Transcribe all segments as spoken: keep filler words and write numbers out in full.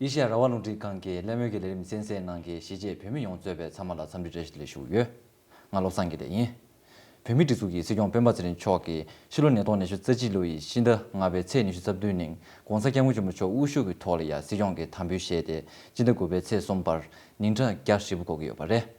ཨེ་ཤེ་ཡ་རང་དབང་རླུང་འཕྲིན་ཁང་གི་གླེང་མོལ་གྱི་ལས་རིམ་གསན་གཟིགས་གནང་མཁན་གཞིས་བྱེས་བོད་མི་ཡོངས་གཙོས་པའི་ཚང་མ་ལ་འཚམས་འདྲི་བཀྲ་ཤིས་བདེ་ལེགས་ཞུ་གི་ཡོད། ང་བློ་བཟང་དགེ་ལེགས་ཡིན། བོད་མིའི་སྒྲིག་འཛུགས་ཀྱི་སྲིད་སྐྱོང་སྤེན་པ་ཚེ་རིང་མཆོག་གིས་ཕྱི་ལོ་ཉིས་སྟོང་ཉི་ཤུ་རྩ་གཅིག་ལོ་ཡི་ཕྱི་ཟླ་ལྔ་པའི་ཚེས་ཉི་ཤུ་རྩ་བདུན་ཉིན་༸གོང་ས་༸སྐྱབས་མགོན་ཆེན་པོ་མཆོག་དབུ་བཞུགས་ཀྱི་ཐོག་ལ་ཡ་སྲིད་སྐྱོང་གི་དམ་འབུལ་བཞེས་ཏེ་སྤྱི་ཟླ་དགུ་པའི་ཚེས་གསུམ་བར་ཉིན་གྲངས་བརྒྱ་ཧྲིལ་པོ་འགོར་གྱི་ཡོད་པ་རེད།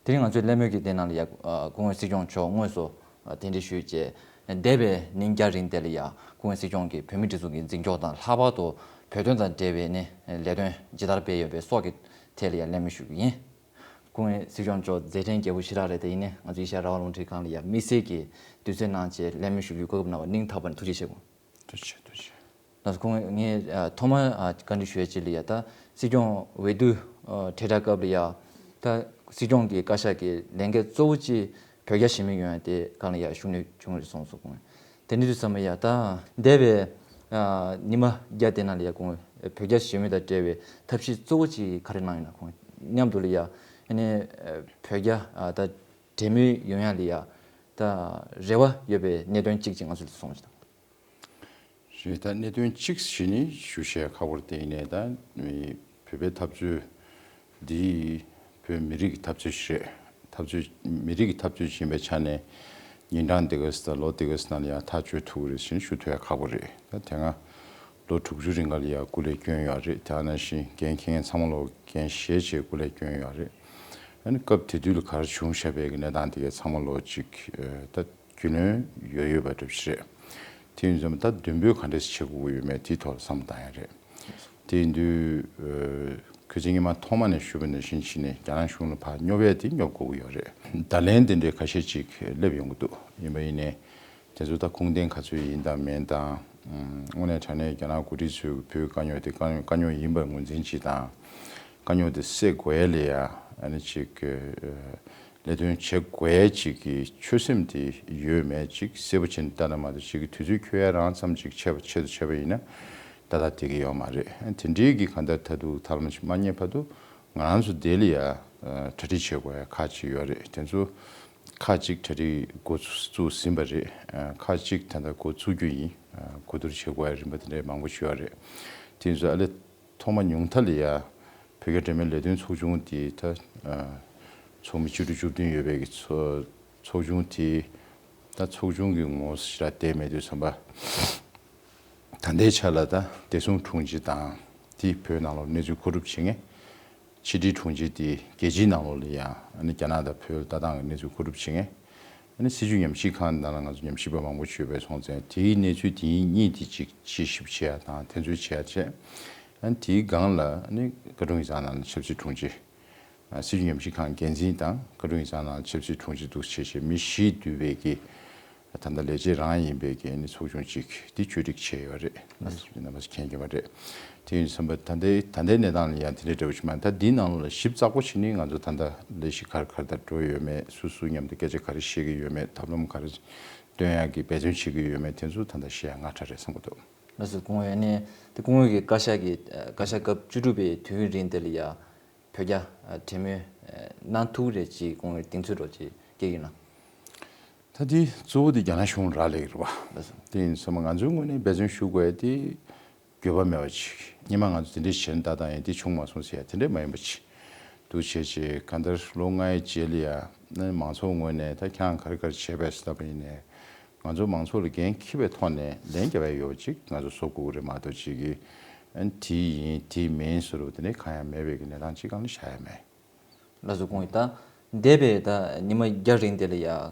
དེ་རིང་ང་ཚོའི་གླེང་མོལ་གྱི་སྟེང་ནང་ལ་ཡ་སྐུ་ངོ་སྲིད་སྐྱོང་མཆོག་དངོས་སུ་གདན་འདྲེན་ཞུས་རྗེས་འདས་པའི་ཉིན་བརྒྱ་རིང་དེ་ལ་ཡ་སྐུ་ངོ་སྲིད་སྐྱོང་གིས་བོད་མིའི་སྒྲིག་འཛུགས་ཀྱི་འཛིན་སྐྱོང་དང་ལྷག་པར་དུ་བོད་དོན་དང་འབྲེལ་བའི་ནི་ལས་དོན་ཇི་ལྟར་སྤེལ་ཡོད་པའི་སོགས་ཀྱི་ཐད་ལ་ཡ་གླེང་མོལ་ཞུ་གི་ཡིན། སྐུ་ངོ་སྲིད་སྐྱོང་མཆོག་མཛད་འཕྲིན་རྒྱས་པོ་ཞེ་དྲག་རེད། དེ་ཡིན་ནའི་ང་ཚོ་ཨེ་ཤེ་ཡ་རང་དབང་རླུང་འཕྲིན་ཁང་ལ་ཡ་དམིགས་བསལ་གྱི་དུས་ཚོད་གནང་བྱས་གླེང་མོལ་ཞུ་རྒྱུའི་གོ་སྐབས་གནང་བར་སྙིང་ཐག་པ་ནས་ཐུགས་རྗེ་ཆེ་སྐུ་ངོ་། ཐུགས་རྗེ་ཆེ། ཐུགས་རྗེ་ཆེ། ལགས་སོ། ཁོང་ངས་ཨ་ཐོག་མར་ཨ་བཀའ་འདྲི་ཞུ་ཡ་གཅིག་ལ་ཡ་ད་སྲིད་སྐྱོང་འོས་བསྡུ་ཨ་ཁྲལ་བསྒྲགས་སྐབས་ལ་ཡ་ད་སྲིད་སྐྱོང་གི་བཀའ་ཤག་གི་ལས་འགན་གཙོ་བོ་གཅིག་བོད་རྒྱ་ཞི་མོལ་ཡོང་ཡ་དེ་སྒང་ལ་ཡ་ཤུགས་སྣོན་བྱུང་རེད་གསུངས་སོང་ཁོང་། དེ་འདྲ་དུས་ཙམ་པ་ཡ་ད་འདས་པའི་ཨ་ཉི་མ་བརྒྱ་དེ་ནང་ལ་ཡ་ཁོང་བོད་རྒྱ་ཞི་མོལ་དང་འབྲེལ་བའི་ཐབས་ཤེས་གཙོ་བོ་གཅིག་ག་རེ་གནང་ཡོད་ན། ཁོང་མཉམ་དུ་ལ་ཡ་ཨ་ནི་ཨ་བོད་རྒྱ་ཨ་ད་འབྲེལ་མོལ་ཡོང་ཡ་ལ་ཡ་ད་རེ་བ་ཡོད་པའི་གནད་དོན་གཅིག་ཅིག་ང་ཚོ་ལ་གསུངས་ཤིག་དང་། རེད། ད་གནད་དོན་གཅིག་གཞི་ནས་ཞུ་བཤད་ཁག་པོ་རེད། དེ་ཡིན་ནའི་ད་མི་བོད་པའི་འཐབ་རྩོད་འདི་བོད་མི་རིགས་ཀྱི་འཐབ་རྩོད་ཞིག་རེད། འཐབ་རྩོད་མི་རིགས་ཀྱི་འཐབ་རྩོད་ཅིག་ཡིན་པའི་ཆ་ནས་ཉིན་གྲངས་འདི་ག་ཙམ་དང་ལོ་འདི་ག་ཙམ་ནང་ལ་ཡང་ཐག་གཅོད་ཐུབ་ཀྱི་རེད་ཟེར་ནས་ཞུ་ཐུབ་ཡ་ཁག་པོ་རེད། ད་དེ་སྔ་ལོ་དྲུག་ཅུ་རིང་ག་ལ་ཡང་སྐུ་ལས་བསྐྱོན་ཡོད་རེད། དེ་ནང་བཞིན་འགན་འཁྱེར་མཁན་ཚང་མ་ལོ་འགན་བཞེས་བྱས་སྐུ་ལས་བསྐྱོན་ཡོད་རེད། ཨ་ནི་སྐབས་དེ་དུས་ལ་ག་རེ་བྱུང་བཞག་པའི་གི་གནས་སྟངས་དེ་གའི་ཚང་མ་ལོ་གཅིག་ད་རྒྱུས་ལོན་ཡོད་ཡོད་པ་འདྲ་པོ་ཞིག་རེད། དེ་ཡིན་ཙང་ད་མདུན་སྤོས་ག་འདྲས་བྱེད་དགོས་ཀྱི་ཡོད་མེད་དེའི་ཐོག་ལ་བསམ་བློ་བཏང་ཡ་རེད། དེ་ཡིན་དུས་ཨ་ཁ་སང་ཉི་མ་ཐོག་མ་ནས་ཞུས་པ་ནང་བཞིན་བྱས་ནས་རྒྱ་ནག་གཞུང་ལ་ཕར་སྙོབ་ཡ་དེ་སྙོབ་དགོས་ཀྱི་ཡོད་རེད། བརྡ་ལན་དེ་འདྲའི་ཁ་ཤས་ཅིག་སླེབས་ཡོང་གི་འདུག་ཡིན་པ་ཡིན་ནའི་དེ་ཚོ་ད་ཁུངས་ལྡན་ག་ཚོད་ཡིན་དང་མིན་དང་། ཨ་དངོས་གནས་དྲང་གནས་རྒྱ་ནག་འགོ་ཁྲིད་ཚོས་བོད་དཀའ་རྙོག་དེ་དཀའ་རྙོག་དཀའ་རྙོག་ཡིན་པར་ངོས་འཛིན་བྱེད་དང་། དཀའ་རྙོག་དེ་སེལ་དགོས་ཡ་ལ་ཡ་ཨ་ནི་ཅིག་ཨ་ལས་དོན་བྱེད་དགོས་ཡ་ཅིག་གི་ཆོད་སེམས་དེ་ཡོད་མེད་ཅིག་གསལ་པོ་བྱས་ནས་ལྟ་ན་མ་གཏོགས་ཅིག་གི་དུས་ཚོད་འཁྱོལ་ཡ་རང་ཙམ་ཅིག་བྱས་པ་ཆེད་དུ་བྱས་པ་ཡིན་ན་ཏག་ཏག་བསྡད་ཀྱི་ཡོད་མ་རེད། དེ་འདྲའི་གི་གང་ལྟར་ད་དུང་ཐབས་ལམ་ཅིག་མ་རྙེད་བར་དུ་ང་རང་ཚོ་དེ་ལ་ཡ་ཨ་གྲ་སྒྲིག་བྱེད་དགོས་ཡ་ཁག་ཅིག་ཡོད་རེད། དེ་ཚོ་ཁག་ཅིག་གྲ་སྒྲིག་འགོ་བཙུགས་ཟིན་པ་རེད། ཨ་ཁག་ཅིག་ད་ལྟ་འགོ་བཙུགས་རྒྱུ་ཡིན། ཨ་གོ་བསྡུར་བྱེད་དགོས་ཡ་རིམ་པ་དེ་འདྲའི་མང་པོ་ཞིག་ཡོད་རེད། དེ་ཚོ་ཨ་ལེ་ཐོག་མ་ཉུང་མཐའ་ལ་ཡ་བོད་རྒྱ་འབྲེལ་མོལ་ལས་དོན་ཚོགས་ཆུང་དེ་ད་ཨ་ཚོགས་མི་བཅུ་དྲུག་བཅུ་བདུན་ཡོད་པའི་གི་ཚོ་ཚོགས་ཆུང་དེ་ད་ཚོགས་ཆུང་གི་ངོ་བོ་ཞེ་དྲག་བསྡད་མེད་དུས་ཙམ་པ། ད་ལྟའི་ཆ་ལ་ད་བདེ་སྲུང་དྲུང་ཆེ་དང་དེ་བོད་ནང་ལོགས་གནས་ཚུལ་མཁོ་སྒྲུབ་བྱེད་མཁན་ཕྱི་དྲིལ་དྲུང་ཆེ་དེ་རྒྱལ་སྤྱིའི་ནང་ལོགས་ལ་ཡང་ཨ་ནི་རྒྱ་ནག་དང་བོད་ལ་ལྟ་སྟངས་ཀྱི་གནས་ཚུལ་མཁོ་སྒྲུབ་བྱེད་མཁན། ཨ་ནི་སྲིད་བྱུས་ཉམས་ཞིབ་ཁང་ནང་ལ་ང་ཚོ་ཉམས་ཞིབ་པ་མང་པོ་ཞིག་ཡོད་པའི་སོང་ཙང་དེའི་གནས་ཚུལ་དེ་གཉིས་དེ་གཅིག་དཔྱད་ཞིབ་བྱེད་ཡ་དང་དེ་ཚོ་བྱེད་ཡ་བྱས། ཨ་ནི་དེའི་སྒང་ལ་ཨ་ནི་བཀའ་དྲུང་ཡིག་ཚང་ནང་ལ་ཆབ་སྲིད་དྲུང་ཆེ། སྲིད་བྱུས་ཉམས་ཞིབ་ཁང་འགན་འཛིན་དང་བཀའ་དྲུང་ཡིག་ཚང་ནང་ཆབ་སྲིད་དྲུང་ཆེ་འདུག་བྱས་བྱས་མི་བཞི་འདུས་པའི་གི་ད་ལྟ་ལས་བྱེད་རང་ཡིན་པའི་གི་ཨ་ནི་ཚོགས་ཆུང་གཅིག་འདི་བཅོས་སྒྲིག་བྱས་ཡོད་རེད། རྣམ་པ་ཚོ་མཁྱེན་གྱི་མ་རེད། དེ་ཡིན་ཙམ་པ་ད་ལྟའི་ད་ལྟའི་གནས་སྟངས་ལ་ཡང་དེ་འདྲའི་འདྲ་པོ་ཞིག་མ་རེད། ད་འདིའི་ནང་ལོགས་ལ་ཞིབ་ཚགས་པོ་བྱས་ནས་ང་ཚོ་ད་ལྟ་ལས་གཞི་ག་རེ་ག་རེ་ལྟར་འགྲོ་ཡོད་མེད། སུ་སུ་མཉམ་དུ་སྐད་ཆ་ག་རེ་བཤད་ཀྱི་ཡོད་མེད། ཐབས་ལམ་ག་རེ་སྟོན་ཡག་གི་འབད་བརྩོན་བྱེད་ཀྱི་ཡོད་མེད། དེ་ཚོ་ད་ལྟ་བཤད་ཡག་སྔ་དྲགས་རེད་བསམ་གྱི་འདུག་ལགས་སོ། སྐུ་ངོ་ཡ་ནས་དེ་སྐུ་ངོ་གི་བཀའ་ཤག་གི་བཀའ་ཤག་སྐབས་བཅུ་དྲུག་པའི་དུས་ཡུན་རིང་དེ་ལ་ཡ་བོད་རྒྱ་གྲོས་མོལ་གནང་ཐུབ་རེད་ཅེས་སྐུ་ངོས་གདེང་ཚོད་འདྲ་ཅིག་སྐྱེ་ཡོད་ན། ད་དེ་གཙོ་བོ་དེ་རྒྱ་ནག་གཞུང་རག་ལས་ཀྱི་རེད་བ། ལགས་སོ། དེ་ཡིན་ཙང་ང་ཚོའི་ངོས་ནས་འབད་བརྩོན་ཞུ་དགོས་ཡ་དེ་འགྱོད་པ་མེད་པ་ཅིག་སྔོན་མ་ང་ཚོ་དེ་འདྲས་བྱས་ན་ད་ལྟ་ཡང་དེ་བྱུང་མ་སོང་ཟེར་ཡ་དེ་འདྲས་མ་ཡིན་པ་ཅིག་འདུག་བྱས་བྱས་གང་ལྟར་ལོ་ལྔའི་རྗེས་ལ་ཡ་ནི་མང་ཚོགས་ངོས་ནས་ད་ཁྱེད་རང་ག་རེ་ག་རེ་བྱས་པས་ཟེར་ལབ་པ་ཡིན་ནའི། ང་ཚོ་མང་ཚོགས་ལ་འགན་འཁྱེར་བའི་ཐོག་ནས་ལན་རྒྱག་ཡ་ཡོད་པ་ཅིག་ང་ཚོ་བཟོ་དགོས་ཀྱི་རེད་མ་གཏོགས་ཅིག་གིས་ཨ་ནི་དེ་ཡིན་དེ་མིན་ཟེར་བ་དེ་འདྲའི་གང་ཡང་མེད་པའི་གི་གནས་སྟངས་ཅིག་སྒང་ལ་བཞག་ཡ་མེད། ལགས་སོ། སྐུ་ངོ་ཡིས་ད་འདས་པའི་ད་ཉི་མ་བརྒྱ་རིང་དེ་ལ་ཡ་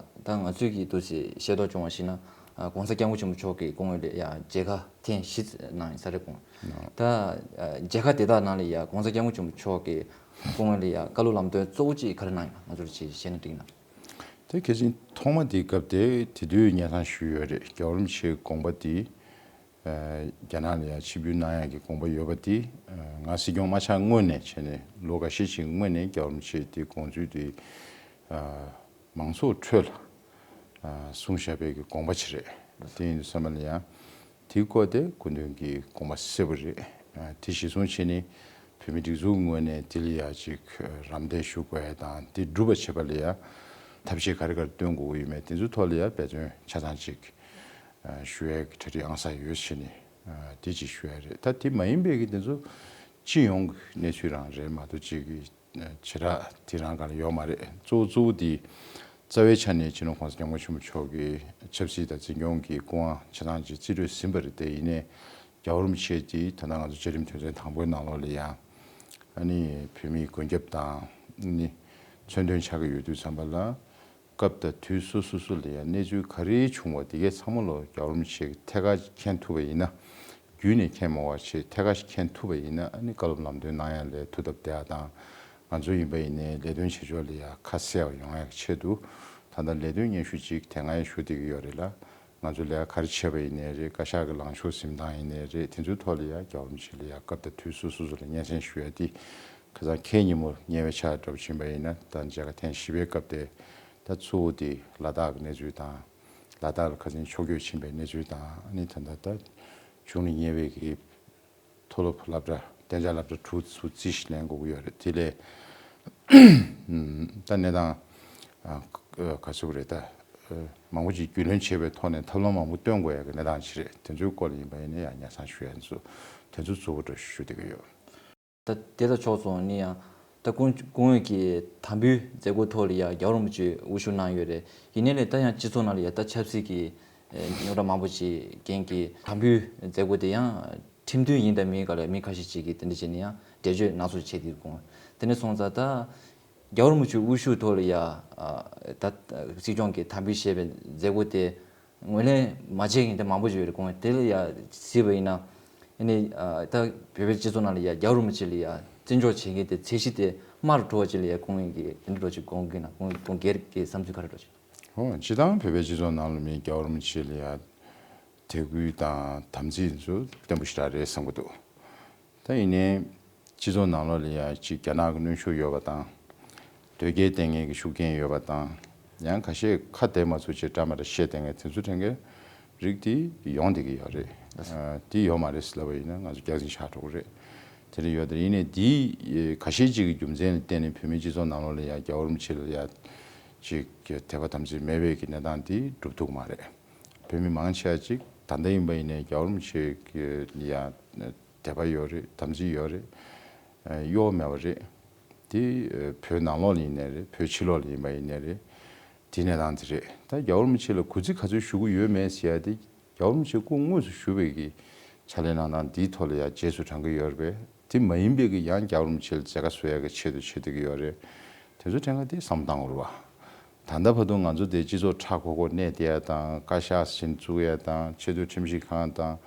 ད་ང་ཚོས་ཀྱི་འདུག་སེ་ཤེས་རྟོགས་བྱུང་བ་ཞིག་ན་༸གོང་ས་༸སྐྱབས་མགོན་ཆེན་པོ་མཆོག་གིས་སྐུ་ངོ་ལ་ཡ་མཇལ་ཁ་ཐེངས་བཞི་གནང་ཡིན་ས་རེད་སྐུ་ངོ། ད་མཇལ་ཁ་དེ་དག་ནང་ལ་ཡ་༸གོང་ས་༸སྐྱབས་མགོན་ཆེན་པོ་མཆོག་གིས་སྐུ་ངོ་ལ་ཡ་བཀའ་སློབ་ལམ་སྟོན་གཙོ་བོ་གཅིག་ག་རེ་གནང་ཡིན་ན་ང་ཚོར་ཅིག་བཤད་ན་འགྲིག་ན། དེ་གལ་སྲིད་ཐོག་མ་དེའི་སྐབས་དེ་དེ་དུས་སྙན་སེང་ཞུས་ཡོད་རེད། རྒྱལ་བ་རིན་པོ་ཆེའི་དགོངས་པ་དེ་རྒྱ་ནག་ལ་ཡང་ཆིབས་བསྒྱུར་གནང་ཡག་གི་དགོངས་པ་ཡོད་པ་དེ་ང་སྲིད་སྐྱོང་མ་ཆགས་སྔོན་ནས་བྱས་ནས་ལོ་འགའ་ཤས་ཤིག་སྔོན་ནས་རྒྱལ་བ་རིན་པོ་ཆེས་དེ་དགོངས་ཚུལ་དེ་མང་ཚོགས་ཁྲོད་ལ་གསུངས་བཞག་པའི་གི་དགོངས་པ་ཅིག་རེད། དེ་ཡིན་དུས་ཙམ་པ་ལ་ཡང་དེའི་སྐོར་དེ་སྐུ་མདུན་གྱི་དགོངས་པ་གསལ་པོ་རེད། དེ་གཞིར་བཟུང་བྱས་ནས་བོད་མི་སྒྲིག་འཛུགས་ངོས་ནས་དེ་ལ་ཡ་ཅིག་རམ་འདེགས་ཞུ་དགོས་ཡ་དང་དེ་སྒྲུབ་པ་བྱེད་པ་ལ་ཡ་ཐབས་ཤེས་ག་རེ་ག་རེ་སྟོན་དགོས་ཀྱི་ཡོད་མེད་དེ་ཚོའི་ཐོག་ལ་ཡ་འབད་བརྩོན་ཆ་ཚང་ཅིག་ཞུ་ཡ་གི་གྲ་སྒྲིག་ཨང་གསར་ཡོད་བྱས་ནས་དེ་ཅིག་ཞུ་ཡ་རེད། ད་དེ་མ་ཡིན་པའི་གི་དེ་ཚོ་ སྤྱི་ཡོངས་ཀྱི་གནས་ཚུལ་རང་རེད་མ་གཏོགས་གཅིག་གི་བྱེ་བྲག་དེ་རང་ག་ལ་ཡོད་མ་རེད། གཙོ་བོ་གཙོ་བོ་དེ་རྩ་བའི་ཆ་ནས་སྤྱི་ནོར་༸གོང་ས་༸སྐྱབས་མགོན་ཆེན་པོ་མཆོག་གི་ཆབ་སྲིད་དང་འཛིན་སྐྱོང་གི་སྐུ་དབང་ཆ་ཚང་ཅིག་རྩིས་སྤྲོད་ཟིན་པ་རེད། དེ་ཡིན་ནའི་རྒྱལ་བ་རིན་པོ་ཆེ་དེ་ད་ལྟ་ང་ཚོ་བཅའ་ཁྲིམས་དོན་ཚན་དང་པོའི་ནང་ལོགས་ལ་ཡང་ཨ་ནི་བོད་མིའི་མགོན་སྐྱབས་དང་ཨ་ནི་མཚོན་དོན་ཆགས་ཀྱི་ཡོད་དུས་ཙམ་པ་ལ། སྐབས་དང་དུས་སོ་སོ་སོ་ལ་ཡང་གནས་ཚུལ་ག་རེ་བྱུང་བ་དེ་གའི་ཚང་མ་ལོ་རྒྱལ་བ་རིན་པོ་ཆེ་གིས་ཐད་ཀར་མཁྱེན་ཐུབ་པ་ཡིན་ན། བརྒྱུད་ནས་མཁྱེན་མ་བ་ཆེ་ཐད་ཀར་ཞིག་མཁྱེན་ཐུབ་པ་ཡིན་ན་ཨ་ནི་བཀའ་སློབ་ལམ་སྟོན་གནང་ཡ་ལས་ཐུབ་ཐབས་བསྡད་ཡ་དང་། ང་ཚོ་ཡིན་པ་ཡིན་ནའི་ལས་དོན་བྱེད་ཕྱོགས་ལ་ཡང་ཁ་གསལ་བ་ཡོང་ཡ་གི་ཆེད་དུ་ད་ལྟ་ལས་དོན་སྙན་ཞུ་གཅིག་དེ་སྔ་ཡང་ཞུ་བསྡད་ཀྱི་ཡོད་རེད་ལ། ང་ཚོ་ལས་ཀ་ག་རེ་བྱས་པ་ཡིན་ནའི་རེད། བཀའ་ཤག་གི་ལངས་ཕྱོགས་འཛིན་སྟངས་ཡིན་ནའི་རེད། དེ་ཚོའི་ཐོག་ལ་ཡང་རྒྱལ་བ་རིན་པོ་ཆེ་ལ་ཡང་སྐབས་དང་དུས་སོ་སོ་སོ་ལ་སྙན་སེང་ཞུ་ཡ་དེ་ཁ་སང་ཁའི་ཉིན་མོ་ཉེ་བའི་ཆར་འདྲ་པོ་ཕྱིན་པ་ཡིན་ན་ད་མཇལ་ཁ་ཐེངས་བཞི་པའི་སྐབས་དེ། ད་གཙོ་བོ་དེ་ལ་དྭགས་ཀྱི་གནས་ཚུལ་དང་། ལ་དྭགས་ལ་ཁ་སང་ཕྱོགས་བསྐྱོད་ཕྱིན་པའི་གནས་ཚུལ་དང་ཨ་ནི་ད་ལྟ་ད་བྱུང་ནས་ཉེ་བའི་གི་མཐོ་སློབ་སློབ་གྲྭ་གཏན་འཇགས་སློབ་གྲྭ་དྲུག་ཚུར་རྩིས་ཞིབ་ལེན་དགོས་ཀྱི་ཡོད་རེད། དེ་ལས་ད་གནས་སྟངས་ཨ་ག་ཚོད་རེད། ད་མང་པོ་ཅིག་རྒྱུས་ལོན་བྱས་པའི་ཐོག་ནས་ཐབས་ལམ་མང་པོ་སྟོན་དགོས་ཡ་གི་གནས་སྟངས་ཅིག་རེད། དེ་ཚོའི་སྐོར་ལ་ཡིན་པ་ཡིན་ན་ཡང་སྙན་སེང་ཞུ་ཡ་ཚོ་དེ་ཚོ་གཙོ་བོ་འདྲ་ཞུ་བསྡད་ཀྱི་ཡོད། ད་དེ་དང་ཕྱོགས་མཚུངས་ནི་ཡང་ད་སྐུ་སྐུ་ངོ་གིས་དམ་འབུལ་མཛད་སྒོ་ཐོག་ལ་ཡང་རྒྱལ་བ་རིན་པོ་ཆེ་དབུ་བཞུགས་གནང་ཡོད་རེད། ཡིན་ནའི་ལས་ད་ཡང་སྤྱི་ཚོགས་ནང་ལ་ཡང་ད་ཆབ་སྲིད་ཀྱི་རྙོག་དྲ་མང་པོ་ཞིག་རྐྱེན་གྱིས་དམ་འབུལ་མཛད་སྒོ་དེ་ཡང་ཁྲིམས་མཐུན་ཡིན་དང་མིན་ག་ལ་མི་ཁ་ཤས་ཅིག་གིས་དེ་འདྲ་བྱས་ནས་ཡང་འགྲེལ་བརྗོད་གནང་སྲོལ་བྱས་ཏེ་དགོངས། དེ་ནས་སོང་ཙང་ད་རྒྱལ་བ་རིན་པོ་ཆེ་དབུ་བཞུགས་ཐོག་ལ་ཡང་ད་སྲིད་སྐྱོང་གིས་དམ་འབུལ་བཞེས་པའི་མཛད་སྒོ་དེ། ངོས་ལེན་མ་བྱེད་མཁན་དེ་མང་པོ་ཞིག་ཡོད་རེད། ཁོང་དེ་ལ་ཡ་གཟིགས་པ་ཡིན་ན། ཨ་ནི་ད་བོད་པའི་སྤྱི་ཚོགས་ནང་ལ་ཡ་རྒྱལ་བ་རིན་པོ་ཆེ་ལ་ཡ་བརྩི་འཇོག་བྱེད་མཁན་དེ་ཚད་གཞི་དེ་དམའ་རུ་འགྲོ་བ་ཅིག་ལ་ཡ་ཁོང་གིས་དེ་འདྲ་འགྲོ་ཅིག་དགོངས་ཀྱི་ན་ཁོང་ཁོང་སྒེར་གྱི་བསམ་ཚུལ་ག་རེ་འགྲོ་ཅིག །ཨོ་སྤྱི་བཏང་བོད་པའི་སྤྱི་ཚོགས་ནང་ལ་མི་རྒྱལ་བ་རིན་པོ་ཆེ་ལ་ཡ་དད་གུས་དང་དམ་ཚིག་ཚོ་བརྟན་པོ་ཞེ་དྲག་རེད་བསམ་གྱི་འདུག །ད་ཡིན་ནའི་སྤྱི་ཚོགས་ནང་ལོགས་ལ་ཡང་ཅིག་རྒྱ་ནག་གི་གནོན་ཤུགས་ཡོད་པ་དང་། དོལ་རྒྱལ་བསྟེན་མཁན་གྱི་ཤུགས་རྐྱེན་ཡོད་པ་དང་། ཡང་ཁ་ཤས་ཁ་བདེ་མ་ཚུགས་ཅིག་བཀྲ་མ་ར་བཤད་བསྡད་མཁན་དེ་ཚོ་དྲན་མཁན་རིགས་དེ་ཡོང་བསྡད་ཀྱི་ཡོད་རེད། ཨ་དེ་ཡོད་མ་རེད་ཟེར་ལབ་པ་ཡིན་ན་ང་ཚོ་རྒྱག་འཛིན་ཆགས་འགྲོ་གི་རེད། དེ་འདྲ་ཡོད་དེ་ཡིན་ནའི་དེ་ཁ་ཤས་ཅིག་གི་རྒྱུ་མཚན་ལ་བརྟེན་ནས་བོད་མིའི་སྤྱི་ཚོགས་ནང་ལོགས་ལ་ཡང་རྒྱལ་བ་རིན་པོ་ཆེ་ལ་ཡང་ཅིག་དད་པ་དམ་ཚིག་མེད་པའི་གི་གནས་སྟངས་དེ་འགྲུབ་ཐུབ་ཀྱི་མ་རེད། བོད་མི་མང་ཆེ་བ་ཅིག་ད་ལྟ་ཡིན་པ་ཡིན་ནའི་རྒྱལ་བ་རིན་པོ་ཆེ་གི་ཡང་དད་པ་ཡོད་རེད། དམ་ཚིག་ཡོད་རེད། གཡོ་བ་མེད་པ་རེད། དེ་བོད་ནང་ལོགས་ལ་ཡིན་ནའི་རེད། བོད་ཕྱི་ལོགས་ལ་ཡིན་པ་ཡིན་ནའི་རེད། དེ་གནས་སྟངས་དེ་རེད། ད་རྒྱལ་བ་རིན་པོ་ཆེ་ལ་གུས་བརྩི་ག་ཚོད་ཞུ་གི་ཡོད་མེད་ཟེར་ཡ་དེ་རྒྱལ་བ་རིན་པོ་ཆེ་སྐུ་དངོས་སུ་བཞུགས་པའི་གི་ཕྱག་ལས་གནང་སྟངས་དེའི་ཐོག་ལ་ཡང་རྗེས་སུ་འབྲང་གི་ཡོད་རེད་པས། དེ་མ་ཡིན་པའི་གི་ཡང་རྒྱལ་བ་རིན་པོ་ཆེ་ལ་མཇལ་ཁ་བཟོ་ཡ་གི་ཆེད་དུ་བྱེད་བསྡད་ཀྱི་ཡོད་རེད། དེ་ཚོ་དྲན་ཁ་དེ་བསམ་བཏང་དགོས་རེད་བ། ད་ལྟ་བར་དུ་ང་ཚོ་དེ་སྤྱི་ཚོགས་ཁྲ་ཁོག་ཁོག་གནས་བསྡད་ཡ་དང་བཀའ་ཤག་ཟིན་བཙུགས་ཡ་དང་ཆེས་མཐོའི་ཁྲིམས་ཞིབ་ཁང་དང་།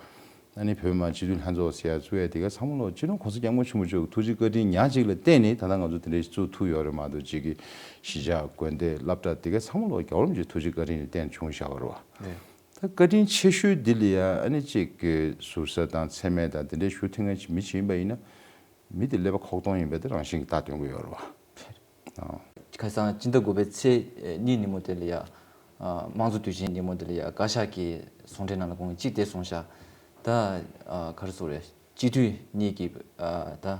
ཨ་ནི་བོད་མི་མང་སྤྱི་འཐུས་ལྷན་ཚོགས་ཟེར་ཡ་བཙུགས་ཡ་དེ་ག་ཚང་མ་ལོ་སྤྱི་ནོར་༸གོང་ས་༸སྐྱབས་མགོན་ཆེན་པོ་མཆོག་གི་ཐུགས་རྗེ་བཀའ་དྲིན་ཉག་གཅིག་ལ་བརྟེན་ནས་ད་ལྟ་ང་ཚོ་དེ་འདྲའི་བཙུགས་ཐུབ་ཡོད་རེད་མ་གཏོགས་ཅིག་གི་གཞིས་ཆགས་དགོན་སྡེ་སློབ་གྲྭ་དེ་ག་ཚང་མ་ལོ་རྒྱལ་བ་རིན་པོ་ཆེའི་ཐུགས་རྗེ་བཀའ་དྲིན་ལ་བརྟེན་བྱུང་བཞག་པ་རེད་བ། ད་བཀའ་དྲིན་ཆེ་ཤོས་འདི་ལ་ཡ་ཨ་ནི་གཅིག་གི་ཟུར་ཟ་དང་མཚན་སྨད་དང་དེ་འདྲའི་ཞུ་ཐུབ་མཁན་ཅིག་མི་ཅིག་ཡིན་པ་ཡིན་ན། མི་དེ་ཀླད་པ་ཁོག་སྟོང་ཡིན་པ་དེ་རང་བཞིན་གྱིས་རྟགས་སྟོན་གྱི་ཡོད་རེད་བ། ཨ། ཁ་སང་སྤྱི་ཟླ་དགུ་པའི་ཚེས་གཉིས་ཉིན་མོ་དེ་ལ་ཡ། ཨ། དམངས་གཙོ་དུས་ཆེན་ཉིན་མོ་དེ་ལ་ཡ་བཀའ་ཤག་གི་གསུང་འཕྲིན་ནང་ལ་ཁོང་གིས་གཅིག་དེ་གསུངས་ཤག །ད། ཨ། ག་རེ་ཟེར་དགོས་རེད། སྤྱི་འཐུས་གཉིས་ཀྱིས། ཨ། ད།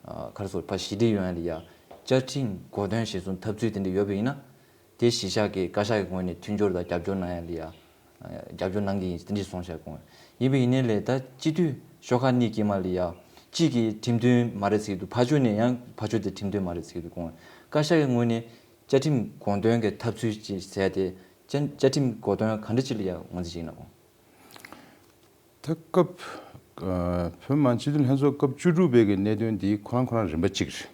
ཨ། ག་རེ་ཟེར་དགོས་རེད། ཕར་ཞི་བདེ་ཡོང་ཡ་ལ་ཡ། བཅའ་ཁྲིམས་གོ་དོན་གཞིར་བཟུང་འཐབ་རྩོད་དེ་འདྲ་ཡོད་པ་ཡིན་ན། དེ་གཞིས་ཆགས་ཀྱི་བཀའ་ཤག་གི་ངོས་ནས་མཐུན་སྦྱོར་དང་རྒྱབ་སྐྱོར་གནང་ཡ་ལ་ཡ། རྒྱབ་སྐྱོར་གནང་གི་ཡིན་དེ་འདྲ་གསུངས་ཤག་ཁོང་། ཡིན་པ་ཡིན་ནའི་ལས་ད་སྤྱི་འཐུས་ཤོག་ཁག་གཉིས་ཀྱི་མ་ལ་ཡ། གཅིག་གིས་ཁྲིམས་མཐུན་མ་རེད་ཟེར་གྱི་འདུག །ཕར་ཕྱོགས་ནས་ཡང་ཕར་ཕྱོགས་དེ་ཁྲིམས་མཐུན་མ་རེད་ཟེར་གྱི་འདུག་ཁོང་། བཀའ་ཤག་གི་ངོས་ནས་བཅའ་ཁྲིམས་དགོངས་དོན་གྱི་འཐབ་རྩོད་ཅིག་ཟེར་ཏེ། བཅའ་བཅའ་ཁྲིམས་དགོངས་དོན་ག་འདྲ་ཅིག་ལ་ཡ་ངོས་འཛིན་ཞིག་གནང་ཁོང་། ད་སྐབས། ཨ། བོད་མི་མང་སྤྱི་འཐུས་ལྷན་ཚོགས་སྐབས་བཅུ་དྲུག་པའི་གི་གནད་དོན་འདི་ཁོ་རང་ཁོ་རང་རིམ་པ་གཅིག་རེད།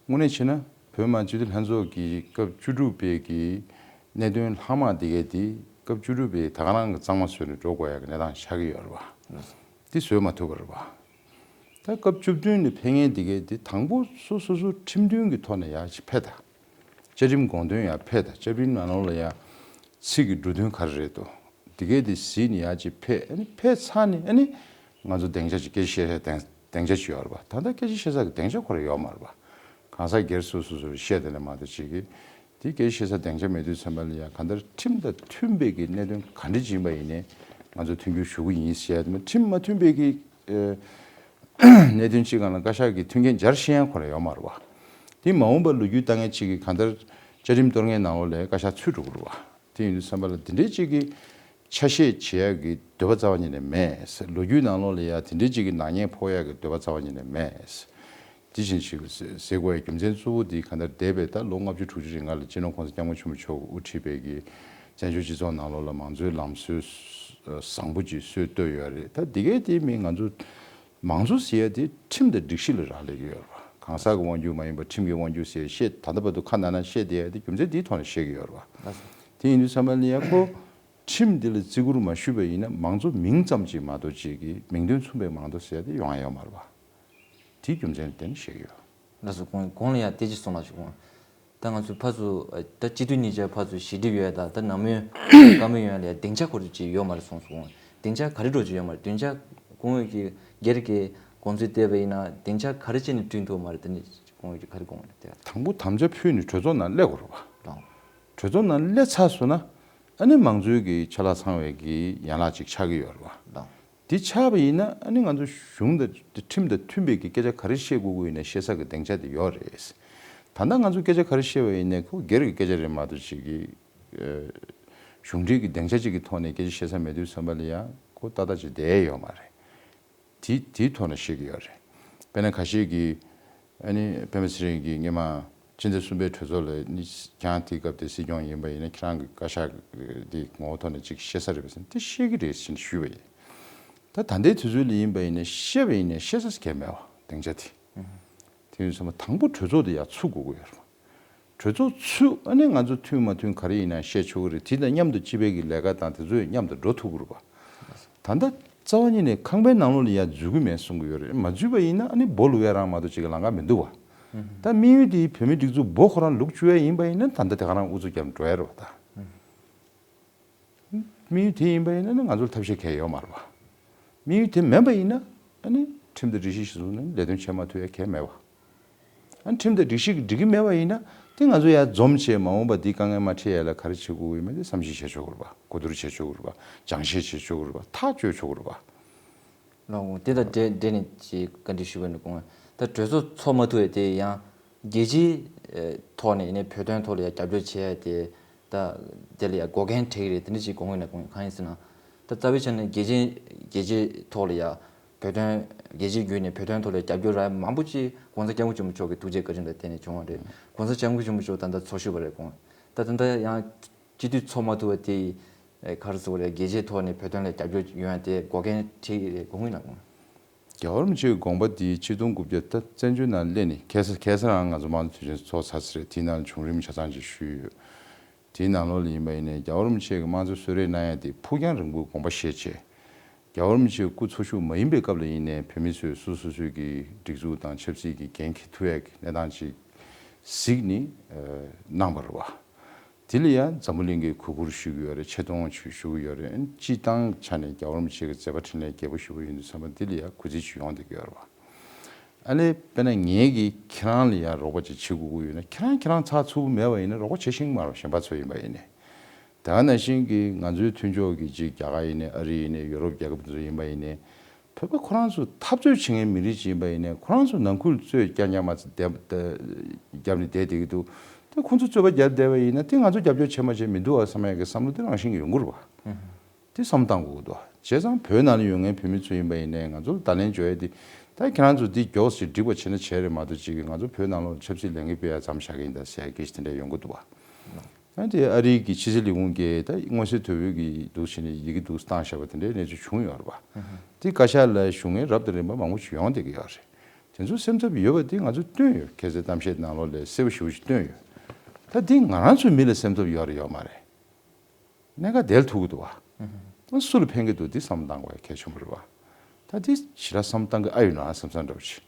དངོས་གནས་བྱས་ན་བོད་མི་མང་སྤྱི་འཐུས་ལྷན་ཚོགས་ཀྱི་སྐབས་བཅུ་དྲུག་པའི་གི་གནད་དོན་ལྷག་མ་དེ་གའི་དེ་སྐབས་བཅུ་དྲུག་པའི་ད་ག་རང་གི་གཙང་མ་བཟོས་ནས་འགྲོ་དགོས་ཡ་གི་གནས་སྟངས་ཆགས་ཀྱི་ཡོད་རེད་བ། དེ་བཟོས་མ་ཐུབ་པ་རེད་བ། ད་སྐབས་བཅུ་བདུན་ནས་ཕེབས་མཁན་དེ་གའི་དེ་དང་པོ་སོ་སོ་སོ་ཁྲིམས་མཐུན་གྱི་ཐོག་ནས་ཡར་ཅིག་ཕེབས་དང་། བཅའ་ཁྲིམས་དགོངས་དོན་ཡར་ཕེབས་དང་། བཅའ་ཁྲིམས་ནང་ལོགས་ལ་ཡ་ཚིག་གི་འབྲུ་དོན་ག་རེ་རེད་དོ། དེ་གའི་དེ་གཟིགས་ནས་ཡར་ཅིག་ཕེབས། ཨ་ནི་ཕེབས་ཚར་ནས་ཨ་ནི་ང་ཚོ་སྡིངས་ཆ་ཅིག་སྐད་ཆ་བཤད་ས་སྡིངས་སྡིངས་ཆ་ཅིག་ཡོད་རེད་བ། ད་ལྟ་སྐད་ཆ་བཤད་ས་གི་སྡིངས་ཆ་ཁོ་རང་ཡོད་མ་རེད་བ། གང་ཟག་སྒེར་སོ་སོ་སོར་བཤད་དེ་ལས་མ་གཏོགས་ཅིག་གི་དེ་སྐད་ཆ་བཤད་ས་སྡིངས་ཆ་མེད་དུས་ཙམ་པ་ལ་ཡ་གང་ལྟར་ཁྲིམས་དང་མཐུན་པའི་གི་གནད་དོན་ག་འདྲ་ཅིག་ཡིན་པ་ཡིན་ནའི་ང་ཚོ་མཐུན་འགྱུར་ཞུ་གི་ཡིན་ཟེར་ཡ་དེ་མ་ཁྲིམས་མ་མཐུན་པའི་གི་ཨ་གནད་དོན་ཅིག་སྒང་ལ་བཀའ་ཤག་གི་མཐུན་རྐྱེན་སྦྱར་ཤེས་ཡ་ཁོ་རང་ཡོད་མ་རེད་བ། དེ་མ་འོངས་པ་ལོ་རྒྱུས་ལྟ་མཁན་ཅིག་གིས་གང་ལྟར་བཅའ་ཁྲིམས་གཏོར་མཁན་ནང་ལོགས་ལ་བཀའ་ཤག་ཚུད་འགྲོ་གི་རེད་བ། དེ་ཡིན་དུས་ཙམ་པ་ལ་འདི་འདྲའི་ཅིག་གི་ ཆ་ཤས་བྱེད་ཡག་གི་འདོད་པ་རྩ་བ་ཉིད་ནས་མེད། ལོ་རྒྱུས་ནང་ལོགས་ལ་ཡ་དེ་འདྲའི་ཅིག་གི་ནག་ཉེས་ཕོག་ཡག་གི་འདོད་པ་རྩ་བ་ཉིད་ནས་མེད། དེ་བཞིན་ཞིག་ཟེར་དགོས་ཡ་རྒྱུ་མཚན་གཙོ་བོ་དེ་གང་ལྟར་འདས་པའི་ད་ལོ་ལྔ་བཅུ་དྲུག་ཅུ་རིང་ང་ལ་སྤྱི་ནོར་༸གོང་ས་༸སྐྱབས་མགོན་ཆེན་པོ་མཆོག་གིས་དབུ་ཁྲིད་པའི་གི་བཙན་བྱོལ་སྤྱི་ཚོགས་ནང་ལོགས་ལ་མང་གཙོའི་ལམ་སྲོལ་བཟང་པོ་ཅིག་སྲོལ་བཏོད་ཡོད་རེད། ད་འདི་གའི་དེ་མིན་ང་ཚོ་མང་གཙོ་ཟེར་ཡ་དེ་ཁྲིམས་དང་སྒྲིག་གཞི་ལ་རག་ལས་ཀྱི་ཡོད་རེད་བ། གང་ཟག་གི་དབང་སྒྱུར་མ་ཡིན་པར་ཁྲིམས་ཀྱི་དབང་སྒྱུར་ཟེར་བཤད་ད་ལྟ་བར་དུ་ཁ་ནང་ན་བཤད་བསྡད་ཡ་དེ་རྒྱུ་མཚན་དེའི་ཐོག་ནས་བཤད་ཀྱི་ཡོད་རེད་བ། དེ་ཡིན་དུས་ཙམ་པ་ལ་ཡ་ཁོ་ཁྲིམས་འདི་ལ་བརྩི་བཀུར་མ་ཞུས་པ་ཡིན་ན་མང་གཙོ་མིང་ཙམ་ཅིག་མ་གཏོགས་ཅིག་གི་མིང་དོན་མཚུངས་པའི་མང་གཙོ་ཟེར་ཡ་དེ་ཡོང་ཡ་ཡོད་མ་རེད་བ། དེའི་རྒྱུ་མཚན་ལ་བརྟེན་ནས་བཤད་ཀྱི་ཡོད། ལགས་སོ། གོང་གོང་ལ་ཡང་དེ་ཅིག་གསུངས་ལ་ཞུ་གོང་། ད་ང་ཚོའི་ཕར་ཚུར་ད་སྤྱི་འཐུས་གཉིས་ཆ་ཕར་ཚུར་ཞི་འགྲིག་ཡོད་ད་ད་ནང་མོལ་བཀའ་མོལ་ཡོད་ལ་ཡང་སྡིངས་ཆ་ཁོ་རང་ཅིག་ཡོད་མ་རེད་གསུངས་སོང་། སྡིངས་ཆ་ག་རེ་འགྲོ་ཅིག་ཡོད་མ་རེད། སྡིངས་ཆ་སྐུ་ངོ་གི་སྒེར་གྱི་དགོངས་ཚུལ་བལྟས་པ་ཡིན་ན་སྡིངས་ཆ་ག་རེ་བྱས་ནས་བསྐྲུན་ཐུབ་མ་རེད། དེ་ནི་སྐུ་ངོ་གི་ག་རེ་དགོངས་རེད་དེ། དང་པོ་དམ་བཅའ་ཕུལ་ནས་གྲོས་ཚོགས་ནང་སླེབས་དགོས་རེད་བ། ལགས། གྲོས་ཚོགས་ནང་སླེབས་ཚར་སོང་ན་ཨ་ནི་མང་གཙོའི་གི་ཆ་ལག་ཚང་བའི་གི་ཡན་ལག་ཅིག་ཆགས་ཀྱི་ཡོད་རེད་བ། ལགས། དེ་ཆགས་པ་ཡིན་ན་ཨ་ནི་ང་ཚོ་གཞུང་དང་ཁྲིམས་དང་མཐུན་པའི་གི་སྐད་ཆ་ག་རེ་བཤད་དགོས་ཀྱི་ཡིན་ན་བཤད་ས་གི་སྡིངས་ཆ་དེ་ཡོད་རེད། ད་ལྟ་ང་ཚོ་སྐད་ཆ་ག་རེ་བཤད་པ་ཡིན་ནའི་ཁོ་སྒེར་གྱི་སྐད་ཆ་རེད་མ་གཏོགས་ཅིག་གི་ཨ་གཞུང་འབྲེལ་གྱི་སྡིངས་ཆ་ཅིག་གི་ཐོག་ནས་སྐད་ཆ་བཤད་ས་མེད་དུས་ཙམ་པ་ལ་ཡང་ཁོ་ཏག་ཏག་ཅིག་བསྡད་ཡོད་མ་རེད། དེ་དེའི་ཐོག་ནས་བཤད་ཀྱི་ཡོད་རེད། དཔེར་ན་ཁ་ཤས་ཀྱིས་ཨ་ནི་སྤེན་པ་ཚེ་རིང་གིས་སྔོན་མ་སྤྱི་ཟླ་གསུམ་པའི་གྲོས་ཚོགས་ལ་ནི་ཁྱེད་རང་དེའི་སྐབས་དེ་སྲིད་སྐྱོང་ཡིན་པ་ཡིན་ན་ཁྱེད་རང་གི་བཀའ་ཤག་དེ་ངོ་བོ་ཐོག་ནས་ཅིག་བཤད་ས་རེད་པས་ཟེར་ན་དེ་བཤད་ཀྱི་རེད་ཟེར་ནས་ཞུས་པ་ཡིན། ད་ད་ལྟའི་དུས་ཚོད་ལ་ཡིན་པ་ཡིན་ན་བཤད་པ་ཡིན་ན་བཤད་ས་གལ་མེད་པ་སྡིངས་ཆ་དེ། དེ་ཡིན་ཙང་དང་པོ་གྲོས་ཚོགས་དེ་ཡར་ཚུགས་དགོས་ཀྱི་ཡོད་རེད། གྲོས་ཚོགས་ཚུད་ཨ་ནི་ང་ཚོ་མཐུན་མ་མཐུན་ག་རེ་ཡིན་ན་བཤད་ཆོག་གི་རེད། དེ་དང་མཉམ་དུ་སྤྱི་པའི་གི་ལས་ཀ་དང་དེ་ཚོ་ཡང་མཉམ་དུ་འགྲོ་ཐུབ་ཀྱི་རེད་པ། ད་ལྟ་རྩ་བ་ཉིད་ནས་ཁང་པའི་ནང་ལོགས་ལ་ཡར་འཛུལ་གྱི་མེད་གསུང་གི་ཡོད་རེད། མ་འཛུལ་བ་ཡིན་ན་ཨ་ནི་སྦོ་ལུག་ཡ་རང་མ་གཏོགས་ཅིག་གི་ལམ་ཁ་མི་འདུག་བ། ད་དམིགས་ཡུལ་དེ་བོད་མིའི་སྒྲིག་འཛུགས་སྦོ་ཁོ་རང་ལུག་བཅུག་ཡ་ཡིན་པ་ཡིན་ན་ད་ལྟ་དེ་ག་རང་ཨུ་ཚུགས་རྒྱབ་འགྲོ་ཡ་རེད་པ་ད། དམིགས་ཡུལ་དེ་ཡིན་པ་ཡིན་ན་ནི་ང་ཚོར་ཐབས་ཤེས་གང་ཡང་ཡོད་མ་རེད་པ། དམིགས་ཡུལ་དེ་མེད་པ་ཡིན་ན་ཨ་ནི་ཁྲིམས་དང་སྒྲིག་གཞི་གཞིར་བཟུང་ནས་ལས་དོན་བྱེད་མ་ཐུབ་ཡ་གང་ཡང་མེད་པ། ཨ་ནི་ཁྲིམས་དང་སྒྲིག་གཞི་གི་སྒྲིག་གི་མེད་པ་ཡིན་ན་དེ་ང་ཚོ་ཡར་འཛོམས་བྱས་མ་འོངས་པ་འདི་དཀའ་ངལ་མ་འཕྲད་ཡ་ལ་ག་རེ་བྱེད་དགོས་ཀྱི་ཡོད་མེད་དེ་བསམ་གཞིག་བྱེད་ཆོག་གི་རེད་པ། གོ་བསྡུར་བྱེད་ཆོག་གི་རེད་པ། སྦྱང་བཤད་བྱེད་ཆོག་གི་རེད་པ། ཐག་གཅོད་ཆོག་གི་རེད་པ། ལགས་འོང་། དེ་དང་འབྲེལ་འབྲེལ་ནས་ཅིག་བཀའ་འདྲི་ཞུ་བ་ནི་གོང་ད་གྲོས་ཚོགས་ཚོགས་མ་ཐུབ་པའི་དེ་ཡང་རྒྱལ་སྤྱིའི་ཐོག་ནས་ནས་བོད་དོན་ཐོག་ལ་ཡང་རྒྱབ་སྐྱོར་བྱེད་ཡ་དེ་ད་དེ་ལ་ཡང་འགོག་རྐྱེན་འཕྲད་ཀྱི་རེད་དེ་འདྲ་ཅིག་དགོངས་ཡོད་ན་དགོངས་ཡོད་གང་ཡིན་ཟེར་ན། ད་རྩ་བའི་ཆ་ནས་རྒྱལ་སྤྱིའི་རྒྱལ་སྤྱིའི་ཐོག་ལ་ཡང་བོད་དོན་རྒྱལ་སྤྱིའི་བརྒྱུད་ནས་བོད་དོན་ཐོག་ལ་རྒྱབ་སྐྱོར་རག་མང་པོ་ཅིག་༸གོང་ས་༸སྐྱབས་མགོན་ཆེན་པོ་མཆོག་གི་ཐུགས་རྗེ་བཀའ་དྲིན་དང་བརྟེན་ནས་བྱུང་བ་རེད། ༸གོང་ས་༸སྐྱབས་མགོན་ཆེན་པོ་མཆོག་ད་ལྟ་འཚོ་བཞུགས་པ་རེད་གོང་ད་ད་ལྟ་ཡང་སྤྱི་འཐུས་ཚོགས་མ་ཐུབ་པ་དེ་ཡིས་ག་རེ་ཟེར་དགོས་རེད། རྒྱལ་སྤྱིའི་ཐོག་ནས་བོད་དོན་ལ་རྒྱབ་སྐྱོར་ཡོང་ཡ་དེ་འགོག་རྐྱེན་འཕྲད་ཀྱི་རེད་དགོངས་ཀྱི་ཡོད་ན་གོང་། རྒྱལ་བ་རིན་པོ་ཆེའི་དགོངས་པ་འདི་ཆིག་སྟོང་དགུ་བརྒྱ་ད་བཙན་བྱོལ་ནང་སླེབས་ནས་ཁ་སང་ཁ་སང་རང་ང་ཚོ་དམངས་གཙོ་དུས་ཆེན་ཚོགས་ཚར་ཚར་རེད། དེའི་ནང་ལ་བྱུང་རིམ་ཆ་ཚང་ཅིག་ཞུས་ཡོད། དེའི་ནང་ལོགས་ལ་ཡིན་པ་ཡིན་ནའི་རྒྱལ་བ་རིན་པོ་ཆེ་གིས་དམངས་གཙོ་གསོལ་རས་གནང་ཡ་དེ་ཕུགས་རྒྱང་རིང་པོའི་དགོངས་པ་བཞེས་བྱས། རྒྱལ་བ་རིན་པོ་ཆེ་སྐུ་འཚོ་བཞུགས་མ་ཡིན་པའི་སྐབས་ལ་ཡིན་ནའི་བོད་མི་ཚོས་སོ་སོ་སོའི་གི་སྒྲིག་འཛུགས་དང་ཆབ་སྲིད་ཀྱི་འགན་འཁྱེར་ཐུབ་ཡ་གི་གནས་སྟངས་ཅིག་གཟིགས་ནས་གནང་བ་རེད་བ། དེ་ལ་ཡང་འཛམ་བུ་གླིང་གིས་གུས་བཀུར་ཞུ་གི་ཡོད་རེད། ཆེ་མཐོང་ཞུ་ཞུ་གི་ཡོད་རེད། སྤྱིར་བཏང་ཆ་ནས་རྒྱལ་བ་རིན་པོ་ཆེ་གི་མཛད་པ་འཕྲིན་ལས་རྒྱས་པོ་ཞེ་པོ་ཡིན་དུས་ཙམ་པ་འདི་ལ་ཡང་གུས་བརྩི་ཞུ་ཡོང་བསྡད་ཀྱི་ཡོད་རེད་བ། ཨ་ལས་དཔེར་ན་ངེད་ཀྱིས་ཁྱེད་རང་ལ་ཡང་རོགས་པ་ཅིག་བྱེད་དགོས་ཀྱི་ཡོད་ན་ཁྱེད་རང་ཁྱེད་རང་ཚགས་ཚུད་པོ་མེད་པ་ཡིན་ན་རོགས་པ་བྱེད་ཤེས་ཀྱི་མ་རེད་བ། གཞན་པ་ཚོ་ཡིན་པ་ཡིན་ནའི། ད་ག་ནང་བཞིན་གྱི་ང་ཚོའི་མཐུན་ཕྱོགས་ཀྱི་ཅིག་རྒྱ་གར་ཡིན་ནའི་ཨ་རི་ཡིན་ནའི་ཡོ་རོབ་རྒྱལ་ཁབ་དེ་ཚོ་ཡིན་པ་ཡིན་ནའི། བོད་པ་ཁོ་རང་ཚོ་འཐབ་རྩོད་བྱེད་མཁན་མི་རིགས་ཅིག་ཡིན་པ་ཡིན་ནའི་ཁོ་རང་ཚོ་ནང་ཁུལ་རྩོད་རྐྱང་རྐྱང་མ་བསྡད་བརྒྱབ་ནས་བསྡད་བསྡད་ཀྱི་འདུག་དེ་ཁོང་ཚོ་རྩོད་པ་བརྒྱབ་བསྡད་པ་ཡིན་ན་དེ་ང་ཚོ་རྒྱབ་སྐྱོར་བྱེད་མ་བྱེད་མི་འདུག་བ་བསམ་ཡག་གི་བསམ་བློ་དེ་རང་བཞིན་གྱིས་ཡོང་གི་རེད་བ། དེ་བསམ་བཏང་དགོས་ཀྱི་འདུག་བྱས་ཙང་བོད་ནང་ལ་ཡོད་མཁན་བོད་མི་ཚོ་ཡིན་པ་ཡིན་ནའི་ང་ཚོ་ལ་བརྡ་ལན་འཇོག་ཡ་དེ་ད་ཁྱེད་རང་ཚོ་འདི་མགྱོགས་སེ་འགྲིག་པ་བྱས་ན་བྱས་རེད་མ་གཏོགས་ཅིག་གིས་ང་ཚོ་བོད་ནང་ལོགས་ཆབ་སྲིད་ལས་འགུལ་སྤེལ་ཡ་མཚམས་བཞག་གི་ཡིན་ད་ཟེར་ཡ་སྐད་ཆ་དེ་འདྲ་ཡོང་གི་འདུག་བ། ཨ་དེ་ཨ་རིའི་གི་ཕྱི་སྲིད་ལས་ཁུངས་ཀྱིས་ད་མངོན་གསལ་དོད་པོའི་གི་འདུག་བྱས་ནས་ཡི་གེ་འདུག་བཏང་བཞག་པ་དེ་འདྲའི་གནས་ཚུལ་བྱུང་ཡོད་རེད་བ། དེ་བཀའ་ཤག་ལ་ཞུ་མཁན་རབ་དང་རིམ་པ་མང་པོ་ཞིག་ཡོང་བསྡད་ཀྱི་ཡོད་རེད། དེ་ཚོ་སེམས་འཚབ་ཡོད་པ་དེ་ང་ཚོས་བཏོན་ཡོད། ཁ་སང་གཏམ་བཤད་ནང་ལོགས་ལ་གསལ་པོ་ཞེ་པོ་ཞིག་བཏོན་ཡོད། ད་དེ་ང་རང་ཚོའི་མི་ལ་སེམས་འཚབ་ཡོད་རེད་ཡོད་མ་རེད། གནད་འགག་དེ་ལ་ཐུག་གི་འདུག་བ། ཨ་སུ་ལ་ཕན་གི་འདུག་འདི་བསམ་བློ་བཏང་དགོས་ཡ་གལ་ཆེན་པོ་རེད་བ། ད་འདི་ཞེ་དྲག་བསམ་བློ་བཏང་གི་ཨ་ཡོད་ན་བསམ་བསམ་འདྲ་བོ་ཅིག་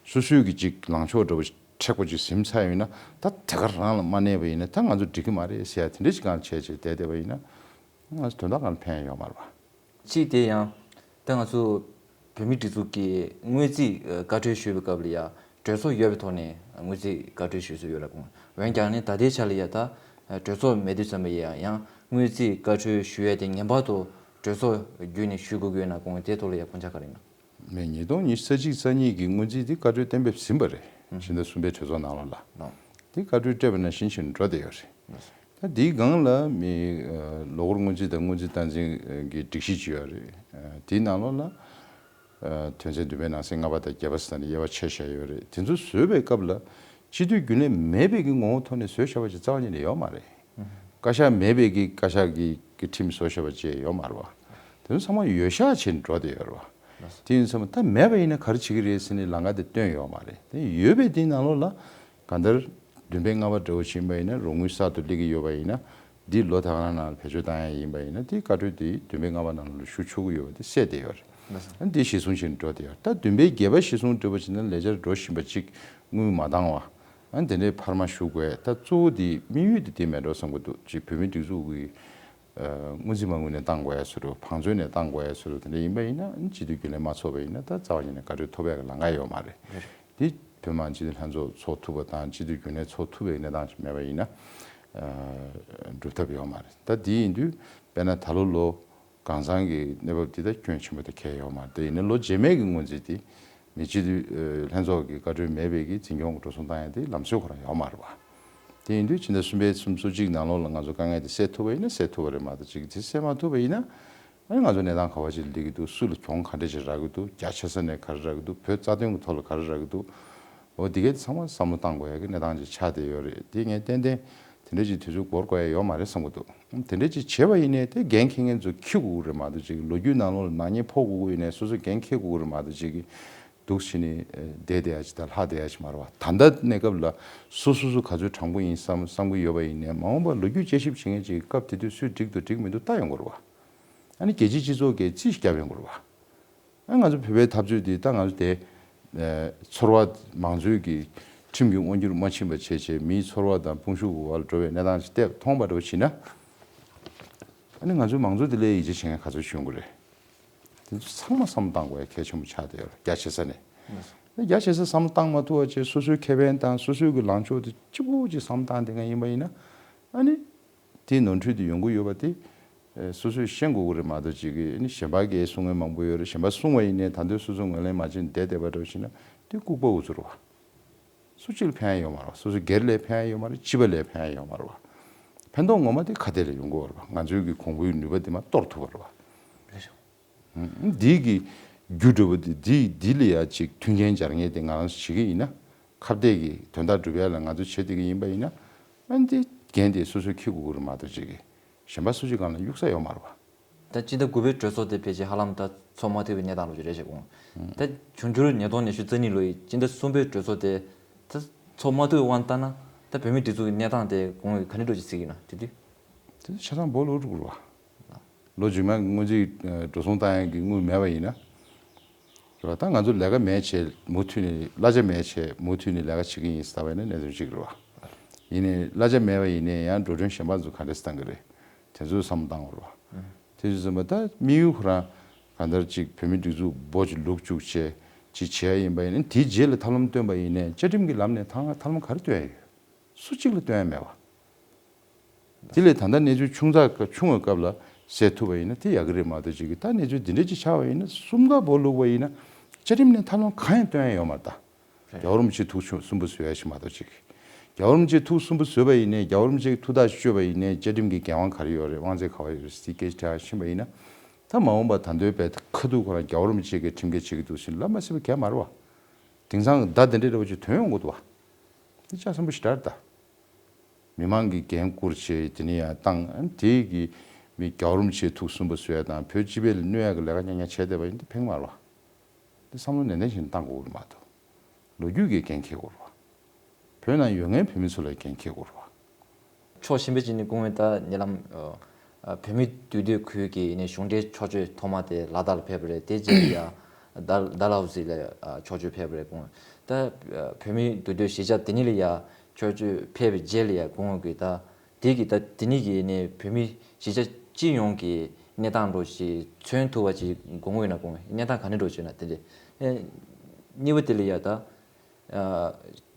སོ་སོའི་གི་ཅིག་ལངས་ཕྱོགས་འདྲ་བོ་མཁྲེགས་པོ་ཅིག་ཟིན་ཚར་ཡོད་ན་ད་དེ་ག་རང་ལ་མ་གནས་པ་ཡིན་ན་ད་ང་ཚོ་འགྲིག་གི་མ་རེད་ཟེར་ཡ་དེ་འདྲ་ཅིག་གང་བྱས་བྱས་བསྡད་བསྡད་པ་ཡིན་ན་ང་ཚོ་དོན་དག་གང་ལ་ཕན་ཡ་ཡོད་མ་རེད་བ། གཅིག་དེ་ཡང་ད་ང་ཚོ་བོད་མིའི་སྒྲིག་འཛུགས་ཀྱིས་སྔོན་རྩིས་བཀའ་འཁྲོལ་ཞུས་པའི་སྐབས་ལ་ཡང་གྲོས་ཚོགས་ཡོད་པའི་ཐོག་ནས་སྔོན་རྩིས་བཀའ་འཁྲོལ་ཞུས་སྲོལ་ཡོད་ལ་དགོངས། འོན་ཀྱང་ནི་ད་ལྟའི་ཆ་ལ་ཡང་ད་གྲོས་ཚོགས་མེད་དུས་ཙམ་པ་ཡང་ཡང་སྔོན་རྩིས་བཀའ་འཁྲོལ་ཞུ་ཡས་དེ་ངེས་པར་དུ་གྲོས་ཚོགས་བརྒྱུད་ནས་ཞུ་དགོས་ཀྱི་ཡོད་ན་དགོངས། དེའི་ཐོག་ལ་ཡང་དགོངས་འཆར་ག་རེ་ཡིན་ན། མེད། ཉིས་སྟོང་ཉི་ཤུ་རྩ་གཅིག་རྩ་གཉིས་ཀྱི་སྔོན་རྩིས་དེ་བཀའ་འཁྲོལ་གཏན་འབེབས་ཟིན་པ་རེད། ཕྱི་ཟླ་གསུམ་པའི་གྲོས་ཚོགས་ནང་ལོགས་ལ། དེ་བཀའ་འཁྲོལ་སྤྲད་པ་ནང་བཞིན་བྱས་ནས་འགྲོ་བསྡད་ཡོད་རེད། ད་འདིའི་སྒང་ལ་མི་ལོ་འཁོར་སྔོན་རྩིས་དང་སྔོན་རྩིས་སྟངས་འཛིན་གྱི་སྒྲིག་གཞི་ཅིག་ཡོད་རེད། དེའི་ནང་ལོགས་ལ་དོན་ཚན་བདུན་པའི་ནང་གསེས་ལྔ་པ་དང་བརྒྱད་པ་ཟེར་ནས་དབྱེ་བ་ཕྱེ་བཞག་ཡོད་རེད། དེ་ཚོ་བཟོས་པའི་སྐབས་ལ་སྤྱི་འཐུས་རྒྱུན་ལས་མེད་པའི་གི་ངོ་བོ་ཐོག་ནས་བཟོས་བཞག་པ་ཅིག་རྩ་བ་ཉིད་ནས་ཡོད་མ་རེད། བཀའ་ཤག་མེད་པའི་གི་བཀའ་ཤག་གི་གི་ཁྲིམས་བཟོ་བཞག་པ་ཅིག་ཡོད་མ་རེད་བ། དེ་ཚོ་ཚང་མ་ཡོད་ཤག་བྱས་ནས་འགྲོ་བསྡད་ཡོད་རེད་བ། དེ་ཡིན་ཙང་ད་མེད་པ་ཡིན་ན་ག་རེ་བྱེད་ཀྱི་རེད་ཟེར་ནས་ལམ་ཁ་དེ་སྟོན་ཡོད་མ་རེད། དེ་ཡོད་པའི་དེའི་ནང་ལོགས་ལ་གང་ལྟར་བདུན་པའི་ལྔ་པ་འདྲ་བོ་ཕྱིན་པ་ཡིན་ན་རོགས་དངུལ་གསར་དུ་སླེབས་ཀྱི་ཡོད་པ་ཡིན་ན། འདི་ལོ་ད་ག་རང་ནང་ལ་བེད་སྤྱོད་བཏང་ཡ་ཡིན་པ་ཡིན་ན་དེའི་བཀའ་འཁྲོལ་དེ་བདུན་པའི་ལྔ་པ་ནང་ལ་ཞུ་ཆོག་གི་ཡོད་པ་དེ་གསལ་བསྡད་ཡོད་རེད། ཨ་ནི་དེ་གཞིར་བཟུང་བྱས་ནས་འགྲོ་བསྡད་ཡོད་རེད། ད་བདུན་པའི་བརྒྱད་པ་གཞིར་བཟུང་འགྲོ་བ་བྱས་ན་ལས་འཆར་འགྲོ་བཞིན་པ་གཅིག་དངུལ་མ་བཏང་བ། ཨ་ནི་དེ་འདྲའི་འཕར་མ་ཞུ་དགོས། ད་གཙོ་བོ་དེ་དམིགས་ཡུལ་དེ་དེ་མེད་འགྲོ་བསམ་གྱི་འདུག་ཅིག་བོད་མིའི་སྒྲིག་འཛུགས་ཀྱི་སྔོན་རྩིས་མ་དངུལ་ནས་བཏང་དགོས་ཡ་བཟོ་འདྲ། བང་མཛོད་ནས་བཏང་དགོས་ཡ་བཟོ་འདྲ་དེ་འདྲ་ཡིན་པ་ཡིན་ན་སྤྱི་འཐུས་རྒྱུན་ལས་མ་ཚོགས་པ་ཡིན་ན་ད་རྩ་བ་ཉིད་ནས་བཀའ་འཁྲོལ་ཐོབ་ཡ་གི་ལམ་ཁ་ཡོད་མ་རེད། འདི་བོད་མི་མང་སྤྱི་འཐུས་ལྷན་ཚོགས་ཚོགས་ཐུབ་པ་དང་སྤྱི་འཐུས་རྒྱུན་ལས་ཚོགས་ཐུབ་པའི་གནས་སྟངས་ཤིག་མེད་པ་ཡིན་ན་སྒྲུབ་ཐབས་ཡོད་མ་རེད། ད་འདི་ཡིན་དུས་དཔེར་ན་ད་ལོ་ལོ་གང་ཚང་གི་གནས་བབ་འདི་ད་སྐྱོན་ཆེན་པོ་དང་ཁྱད་ཡོད་མ་རེད། དེ་ཡིན་ན་ལོ་རྗེས་མའི་གི་སྔོན་རྩིས་དེ་མི་སྤྱི་འཐུས་ལྷན་ཚོགས་ཀྱི་བཀའ་འཁྲོལ་མེད་པའི་གི་འཛིན་སྐྱོང་གི་འགྲོ་སོང་བཏང་ཡ་དེ་ལམ་སྲོལ་ཁོ་རང་ཡོད་མ་རེད་བ། དེ་ཡིན་དུས་ཕྱི་ཟླ་གསུམ་པའི་གསུམ་གསུམ་གཅིག་ནང་ལོགས་ལ་ང་ཚོ་དཀའ་ངལ་དེ་སེལ་ཐུབ་པ་ཡིན་ན་སེལ་ཐུབ་པ་རེད་མ་གཏོགས་ཅིག་དེ་སེལ་མ་ཐུབ་པ་ཡིན་ན་ཨ་ནི་ང་ཚོ་གནས་སྟངས་ག་བ་ཅིག་སླེབས་ཀྱི་འདུག་སུ་ལ་གྱོང་ག་འདྲ་ཅིག་རག་གི་འདུག་རྒྱ་ཆེ་ས་ནས་ག་རེ་རག་གི་འདུག་བོད་རྩ་དོན་གྱི་ཐོག་ལ་ག་རེ་རག་གི་འདུག་འོ་འདི་གས་ཚང་མ་བསམ་བློ་བཏང་དགོས་ཡ་གི་གནས་སྟངས་ཅིག་ཆགས་བསྡད་ཡོད་རེད། དེ་ངས་ཏན་ཏན་དེ་འདྲ་ཅིག་དུས་ཚོད་འགོར་དགོས་ཡ་ཡོད་མ་རེད་བསམ་གྱི་འདུག་དེ་འདྲ་ཅིག་བྱས་པ་ཡིན་ནའི་དེ་འགན་འཁྱེར་མཁན་ཚོ་འཁྱེར་དགོས་ཀྱི་རེད་མ་གཏོགས་ཅིག་ལོ་རྒྱུས་ནང་ལོགས་ལ་ནག་ཉེས་ཕོག་དགོས་ཀྱི་ཡིན་ནའི་སོ་སོ་འགན་འཁྱེར་དགོས་ཀྱི་རེད་མ་གཏོགས་ཅིག་གི་སྡུག་བྱས་ནས་བསྡད་བསྡད་ཡ་ཅིག་དང་ལྷག་བསྡད་ཡ་ཅིག་མ་རེད་བ། ད་ལྟ་གནས་སྐབས་ལ་སོ་སོ་སོ་ག་ཚོད་དྲང་པོ་ཡིན་བསམ་བསམ་གྱི་ཡོད་པ་ཡིན་ནའི་མ་འོངས་པར་ལོ་རྒྱུས་དཔྱད་ཞིབ་བྱེད་མཁན་ཅིག་གི་སྐབས་དེ་དུས་སུས་འགྲིག་འདུག་འགྲིག་མི་འདུག་ལྟ་ཡོང་དགོས་རེད་བ། ཨ་ནི་རྒྱལ་སྤྱིའི་སྤྱི་ཚོགས་ཀྱིས་རྩིས་ཤིག་བརྒྱབ་ཡོང་དགོས་རེད་བ། ཨ་ང་ཚོ་བོད་པའི་འཐབ་རྩོད་འདི་ད་ང་ཚོ་དེ་ཚོར་བ་མང་གཙོའི་གི་ཁྲིམས་ཀྱི་མངོན་འགྱུར་མ་ཕྱིན་པ་བྱས་བྱས་མིའི་ཚོར་བ་དང་དཔུང་ཤུགས་ཀྱི་འོག་ལ་འགྲོ་བའི་གནས་སྟངས་ཤིག་བལྟས་མཐོང་པ་འདྲ་བོ་བྱས་ན། ཨ་ནི་ང་ཚོའི་མང་གཙོ་དེ་ལ་ཡིད་ཆེས་བྱེད་མཁན་ག་ཚོད་བྱུང་གི་རེད། དེ་ཚོ་ཚང་མ་བསམ་བློ་བཏང་དགོས་ཡ་གལ་ཆེན་པོ་ཆགས་བསྡད་ཡོད་རེད་རྒྱ་ཆེ་ས་ནས། རྒྱ་ཆེ་ས་བསམ་བློ་བཏང་མ་ཐུབ་པ་བྱས་སོ་སོའི་ཁེ་ཕན་དང་སོ་སོའི་གི་ལངས་ཕྱོགས་དེ་གཅིག་པུ་ཅིག་བསམ་བློ་བཏང་བསྡད་མཁན་ཡིན་པ་ཡིན་ན་ཨ་ནི། དེའི་ནོར་འཁྲུལ་དེ་ཡོང་གི་ཡོད་པ་དེ་ཨེ་སོ་སོས་ཤེས་དགོས་ཀྱི་རེད་མ་གཏོགས་ཅིག་གིས་ཨ་ནི་གཞན་པ་གིས་གསུང་མཁན་མང་པོ་ཡོད་རེད། གཞན་པ་གསུང་བ་ཡིན་ནའི་ད་དུང་སོ་སོ་ངོས་ལེན་མ་བྱས་ནས་བསྡད་བསྡད་པ་འདྲ་བོ་ཞིག་ན་དེ་ལྐུགས་པ་འུ་ཚུགས་རེད་བ། སུ་གཅིག་ལ་ཕན་ཡ་ཡོད་མ་རེད་བ། སོ་སོའི་སྒེར་ལ་ཕན་ཡ་ཡོད་མ་རེད། སྤྱི་པ་ལ་ཕན་ཡ་ཡོད་མ་རེད་བ། ཕན་ཐོགས་ངོ་མ་དེ་ཁ་གཏད་ལ་ཡོང་གི་ཡོད་རེད་བ། ང་ཚོའི་གི་གོང་བུའི་ནུས་པ་དེ་མར་གཏོར་ཐུབ་པ་རེད་བ། འདི་གི་རྒྱུ་འདྲ་བོ་དེ་འདི་འདི་ལ་ཡ་ཅིག་མཐུན་རྐྱེན་སྦྱར་མཁན་དེ་ང་རང་ཚོ་བྱེད་ཀྱི་ཡིན་ན། ཁ་གཏད་ཀྱི་དོན་དག་སྒྲུབ་ཡ་ལ་ང་ཚོ་བྱེད་བསྡད་ཀྱི་ཡིན་པ་ཡིན་ན། ཨ་ནི་འདི་འགན་དེ་སོ་སོས་འཁྱེར་དགོས་ཀྱི་རེད་མ་གཏོགས་ཅིག་གིས་གཞན་པ་སུ་གཅིག་སྒང་ལ་གཡུག་ས་ཡོད་མ་རེད་བ། ད་སྤྱི་ཟླ་དགུ་པའི་གྲོས་ཚོགས་དེ་ཕལ་ཆེར་ཧ་ལམ་ད་ཚོགས་མ་ཐུབ་པའི་གནས་སྟངས་ལོ་རྒྱུས་རེད་ཅེས་དགོངས། ད་འབྱུང་འགྱུར་ཉིས་སྟོང་ཉི་ཤུ་རྩ་གཉིས་ལོ་ཡི་སྤྱི་ཟླ་གསུམ་པའི་གྲོས་ཚོགས་དེ་ད་ཚོགས་མ་ཐུབ་པའི་དབང་བཏང་ན་ད་བོད་མིའི་སྒྲིག་འཛུགས་ཀྱི་གནས་སྟངས་དེ་དགོངས་ཡོད་ག་འདྲ་འདྲ་ཅིག་གཟིགས་ཀྱི་ཡིན་ན་དེ་དུས། དེ་ཆ་ཚང་སྦོ་ལོག་འགྲོ་གི་རེད་བ། ལོ་རྗེས་མའི་སྔོན་རྩིས་འགྲོ་སོང་བཏང་ཡག་གི་དངུལ་མེད་པ་ཡིན་ན། རེད་བ། ད་ང་ཚོ་ལས་ཀ་མེད་བྱས་མུ་མཐུད་ནས་གླ་ཆ་མེད་བྱས་མུ་མཐུད་ནས་ལས་ཀ་བྱེད་ཀྱི་ཡིན་ཟེར་བ་ཡིན་ན་གནད་དོན་གཅིག་རེད་བ། ཡིན་ནའི་གླ་ཆ་མེད་པ་ཡིན་ནའི་ཡང་འགྲོ་གྲོན་གཞན་པ་ཚོ་ག་འདྲས་བཏང་གི་རེད། དེ་ཚོའི་བསམ་བློ་བཏང་དགོས་རེད་བ། དེ་ཚོ་ཚང་མ་ད་དམིགས་ཡུལ་ཁོ་རང་གང་ལྟར་ཅིག་བོད་མིའི་སྒྲིག་འཛུགས་སྦོ་ཅིག་ལུག་བཅུག་བྱས་ཅིག་བྱས་ཡིན་པ་ཡིན་ན་དེའི་རྗེས་ལ་ཐབས་ལམ་བཏོན་པ་ཡིན་ནའི་བཅའ་ཁྲིམས་ཀྱི་ལམ་ནས་ཐང་ཐབས་ལམ་ག་རེ་བཏོན་ཡ་ཡོད། སུ་གཅིག་ལ་བཏོན་ཡ་མེད་བ། དེ་ལས་ད་ལྟ་གནས་ཚུལ་ཆུང་ཙག་ཆུང་བའི་སྐབས་ལ་སེལ་ཐུབ་པ་ཡིན་ན་དེ་ཡག་གི་རེད་མ་གཏོགས་ཅིག་གིས་ད་གནས་ཚུལ་འདི་འདྲ་ཅིག་ཆགས་པ་ཡིན་ན་གསུམ་ཀ་སྦོ་ལུག་པ་ཡིན་ན་བཅའ་ཁྲིམས་ནས་ཐབས་ལམ་གང་ཡང་བཏོན་ཡ་ཡོད་མ་རེད་ད། རྒྱལ་བ་རིན་པོ་ཆེ་ཐུགས་གསུམ་པོ་བཟོས་ཡ་ཞིག་མ་གཏོགས་ཅིག་རྒྱལ་བ་རིན་པོ་ཆེ་ཐུགས་གསུམ་པོ་བཟོས་པ་ཡིན་ནའི་རྒྱལ་བ་རིན་པོ་ཆེ་ཐུགས་ཐག་གཅོད་པ་ཡིན་ནའི་བཅའ་ཁྲིམས་ཀྱི་འགན་དབང་ག་རེ་ཡོད་རེད། དབང་ཚད་ག་བ་ཡོད་རེད་ཟེར་སྐད་ཆ་དྲི་བ་ཕྱིན་པ་ཡིན་ན། ད་མ་འོངས་པ་ད་འདོད་པའི་ཁ་ཐུག་ཁོ་རང་རྒྱལ་བ་རིན་པོ་ཆེ་གི་ཁྲིམས་འགལ་བྱེད་ཀྱི་འདུག་ཟེར་ལབ་མ་སྲིད་པ་ག་མ་རེད་བ། དེང་སང་གི་བརྡ་དེ་འདྲ་འདྲ་བོ་ཅིག་ཐོན་ཡོང་གི་འདུག་བ། འདི་ལྕགས་ཟམ་པ་ཞེ་དྲག་རེད་ད། མི་མང་གིས་འགན་བསྐུར་བྱས་དེ་ནས་ཡང་བཏང་། ཨ་ནི་དེ་གི་མི་རྒྱལ་བ་རིན་པོ་ཆེའི་ཐུགས་གསུམ་པོ་བཟོ་ཡ་དང་བོད་སྤྱི་པའི་ལ་གནོད་ཡ་གི་ལས་ཀ་ཉག་ཉག་བྱས་བསྡད་པ་ཡིན་དུས་ཕན་གི་མ་རེད་བ། འདི་བསམ་བློ་ནན་ཏན་བྱས་ནས་བཏང་དགོས་ཀྱི་མ་གཏོགས། ལོ་རྒྱུས་ཀྱི་འགན་འཁྱེར་དགོས་རེད་བ། བོད་ནང་ཡོད་མཁན་བོད་མི་ཚོ་ལ་འགན་འཁྱེར་དགོས་རེད་བ། ཕྱོགས་གཞན་པ་ཅིག་ནས་སྐུ་ངོ་ད་ཉེ་ལམ་ཨ་ཨ་བོད་མིའི་འདུས་སྡོད་ཁུལ་གྱི་ནས་གཞུང་འབྲེལ་ཕྱོགས་བསྐྱོད་ཐོག་མ་དེ་ལ་དྭགས་ལ་ཕེབས་པ་རེད། དེ་རྗེས་ལ་ཡ་ཌལ་ཌལ་ཧོ་སི་ལ་ཨ་ཕྱོགས་བསྐྱོད་ཕེབས་པ་རེད། སྐུ་ངོ་ད་ཨ་བོད་མིའི་འདུས་སྡོད་གཞིས་ཆགས་དེ་གཉིས་ལ་ཡ་ཕྱོགས་བསྐྱོད་ཕེབས་པའི་རྗེས་ལ་ཡ་སྐུ་ངོ་གིས་ད་དེ་གི་ད་དེ་གཉིས་ཀྱི་ནས་བོད་མི་གཞིས་ཆགས་སྤྱི་ཡོངས་ཀྱི་གནས་སྟངས་འདྲ་ཞིག་མཚོན་ཐུབ་པ་ཅིག་དགོངས་ཀྱི་ཡོད་ན། སྐུ་ངོ་གནས་སྟངས་ག་འདྲ་འདྲ་ཞིག་ཡོད་ན་དེ་འདྲ། ཨེ་གཉིས་པ་དེ་ལ་ཡ་ད།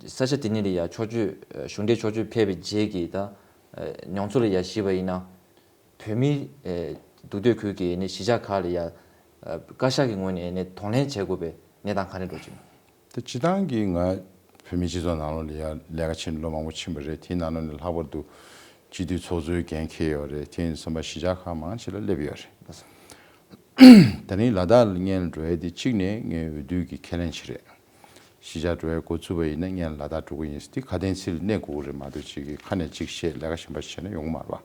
ས་ཆ་དེ་གཉིས་ལ་ཡ་ཕྱོགས་བསྐྱོད་གཞུང་འབྲེལ་ཕྱོགས་བསྐྱོད་ཕེབས་པའི་རྗེས་ཀྱི་ད་མྱོང་ཚོར་ལ་ཡ་གཞིགས་པ་ཡིན་ན། བོད་མིའི་འདུས་སྡོད་ཁུལ་གྱི་ནི་གཞིས་ཆགས་ཁག་ལ་ཡ་བཀའ་ཤག་གི་ངོས་ནས་ནི་གདོང་ལེན་བྱེད་དགོས་པའི་གནས་སྟངས་ག་རེ་འདྲ་ཅིག་ད་སྤྱི་བཏང་གི་ང་བོད་མིའི་སྤྱི་ཚོགས་ནང་ལོགས་ལ་ཡ་ལས་ཀ་བྱས་ནས་ལོ་མང་པོ་ཕྱིན་པ་རེད། དེའི་ནང་ལོགས་ནས་ལྷག་པར་དུ་ སྤྱི་འཐུས་ཚོགས་གཙོའི་འགན་འཁྱེར་ཡོད་རེད། དེ་ཡིན་དུས་ཙམ་པ་གཞིས་ཆགས་ཁག་མང་ཆེ་ལ་སླེབས་ཡོད་རེད། ད་རིང་ལ་དྭགས་ལ་སྔོན་ལ་འགྲོ་ཡ་དེ་གཅིག་ནས་ངའི་འོས་བསྡུ་གི་ཁས་ལེན་ཞིག་རེད། གཞིས་ཆགས་འགྲོ་ཡ་འགོ་བཙུགས་པ་ཡིན་ན་སྔོན་ལ་དྭགས་འགྲོ་གི་ཡིན་ཟེར་དེ་ཁ་དན་ཚིག་ལ་གནས་དགོས་ཀྱི་རེད་མ་གཏོགས་གཅིག་གི་ཁ་ནས་གཅིག་བཤད་ལས་ཀ་གཞན་པ་བྱས་ན་ཡོང་གི་མ་རེད་པ།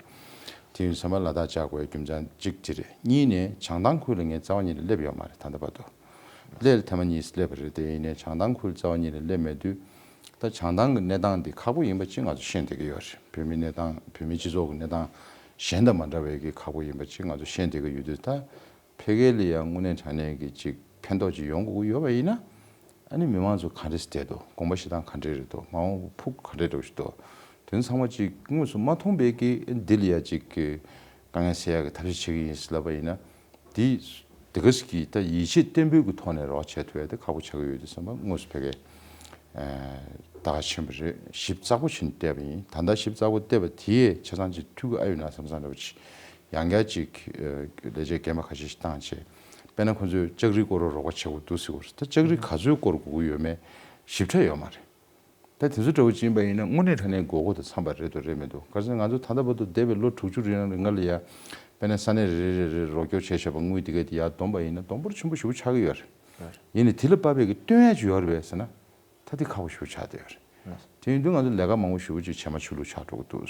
དེ་ཡིན་དུས་ཙམ་པ་ལ་དྭགས་བཅར་དགོས་ཡ་རྒྱུ་མཚན་གཅིག་དེ་རེད། གཉིས་ནས་བྱང་ཐང་ཁུལ་ལ་ངས་རྩ་བ་ཉིད་ནས་སླེབས་ཡོད་མ་རེད་ད་ལྟ་བར་དུ། སླེབས་ཐེངས་མ་གཉིས་སླེབས་པ་རེད། དེ་ཡིན་ནའི་བྱང་ཐང་ཁུལ་རྩ་བ་ཉིད་ནས་སླེབས་མེད་དུས། ད་བྱང་ཐང་གི་གནས་སྟངས་འདི་ཁག་པོ་ཡིན་པ་གཅིག་ང་ཚོ་ཤེས་བསྡད་ཀྱི་ཡོད་རེད། བོད་མི་གནས་སྟངས་བོད་མི་སྤྱི་ཚོགས་ཀྱི་གནས་སྟངས་གཞན་དང་མ་འདྲ་བའི་གི་ཁག་པོ་ཡིན་པ་གཅིག་ང་ཚོ་ཤེས་བསྡད་ཀྱི་ཡོད་དུས་ད། ཕ་གི་ལ་ཡང་དངོས་གནས་དྲང་གནས་ཀྱི་གཅིག་ཕན་ཐོགས་ཅིག་ཡོང་དགོས་ཀྱི་ཡོད་པ་ཡིན་ན། ཨ་ནི་མི་མང་ཚོ་ག་འདྲས་བསྡད་འདུག་དགོངས་པ་བཞེས་སྟངས་ག་འདྲས་རེད་འདུག་མ་འོངས་པ་ཕུགས་ག་འདྲས་འགྲོ་བཞིན་འདུག་དེ་ཚོ་ཚང་མ་གཅིག་དངོས་སུ་མ་མཐོང་བའི་གི་འདི་ལ་ཡ་གཅིག་གི་དཀའ་ངལ་སེལ་ཡག་གི་ཐབས་ཤེས་བྱེད་ཀྱི་ཡིན་ཟེར་ལབ་པ་ཡིན་ན། དེ་དེ་ག་ཟིག་གིས་ད་ཡིད་ཆེས་བརྟན་པོའི་གི་ཐོག་ནས་རོགས་བྱེད་ཐུབ་ཡ་དེ་ཁག་པོ་ཆགས་ཀྱི་ཡོད་དུས་ཙམ་པ་དངོས་སུ་ཕ་གི་ད་ག་ཆེན་པོ་རེད། ཞིབ་ཚགས་པོ་བྱས་ནས་བལྟས་པ་ཡིན། ད་ལྟ་ཞིབ་ཚགས་པོ་བལྟས་པ་དེའི་ཆ་ཚང་ཅིག་ཐུག་གི་ཨ་ཡོད་ན་བསམ་བསམ་འདྲ་པོ་ཅིག་ཡང་བསྐྱར་ཅིག་ལས་བྱེད་རྒན་པ་ཁ་ཤས་ཤིག་བཏང་བྱས། དཔེར་ན་ཁོ་ཚོས་ལྕགས་རིའི་སྐོར་རོགས་པ་བྱེད་དགོས་འདུག་ཟེར་གོ་ད་ལྕགས་རི་ག་ཚོད་སྐོར་དགོས་ཀྱི་ཡོད་མེད་ཞིབ་ཕྲ་ཡོད་མ་རེད། ད་དེ་ཚོ་འདྲ་བོ་ཅིག་ཡིན་པ་ཡིན་ན་དངོས་གནས་དྲང་གནས་དགོས་མཁོ་དེ་འཚམས་པ་རེད་དོ་རེད་མི་འདུག་ག་ཚོད་ང་ཚོ་ད་ལྟ་བར་དུ་འདས་པའི་ལོ་དྲུག་ཅུ་རིང་ལ་ང་ལ་ཡ། དཔེར་ན་ས་གནས་རེ་རེ་རེ་རེ་རོགས་སྐྱོར་བྱས་བྱས་པ་དངུལ་དེ་གས་དེ་ཡར་བསྡོམས་པ་ཡིན་ན་བསྡོམས་འབོར་ཆེན་པོ་ཞེ་པོ་ཆགས་ཀྱི་ཡོད་རེད། ཡིན་ནའི་དེ་ལ་དཔག་པའི་གི་བཏོན་ཡ་ཅིག་ཡོད་རེད་པས་ཟེར་ན། ད་དེ་ཁག་པོ་ཞེ་པོ་ཆགས་བསྡད་ཡོད་རེད། དེ་ཡིན་དུས་ང་ཚོ་ལས་ཀ་མང་པོ་ཞེ་པོ་ཅིག་བྱེ་མ་ཆུ་ལུག་ཆགས་འགྲོ་གི་འདུག་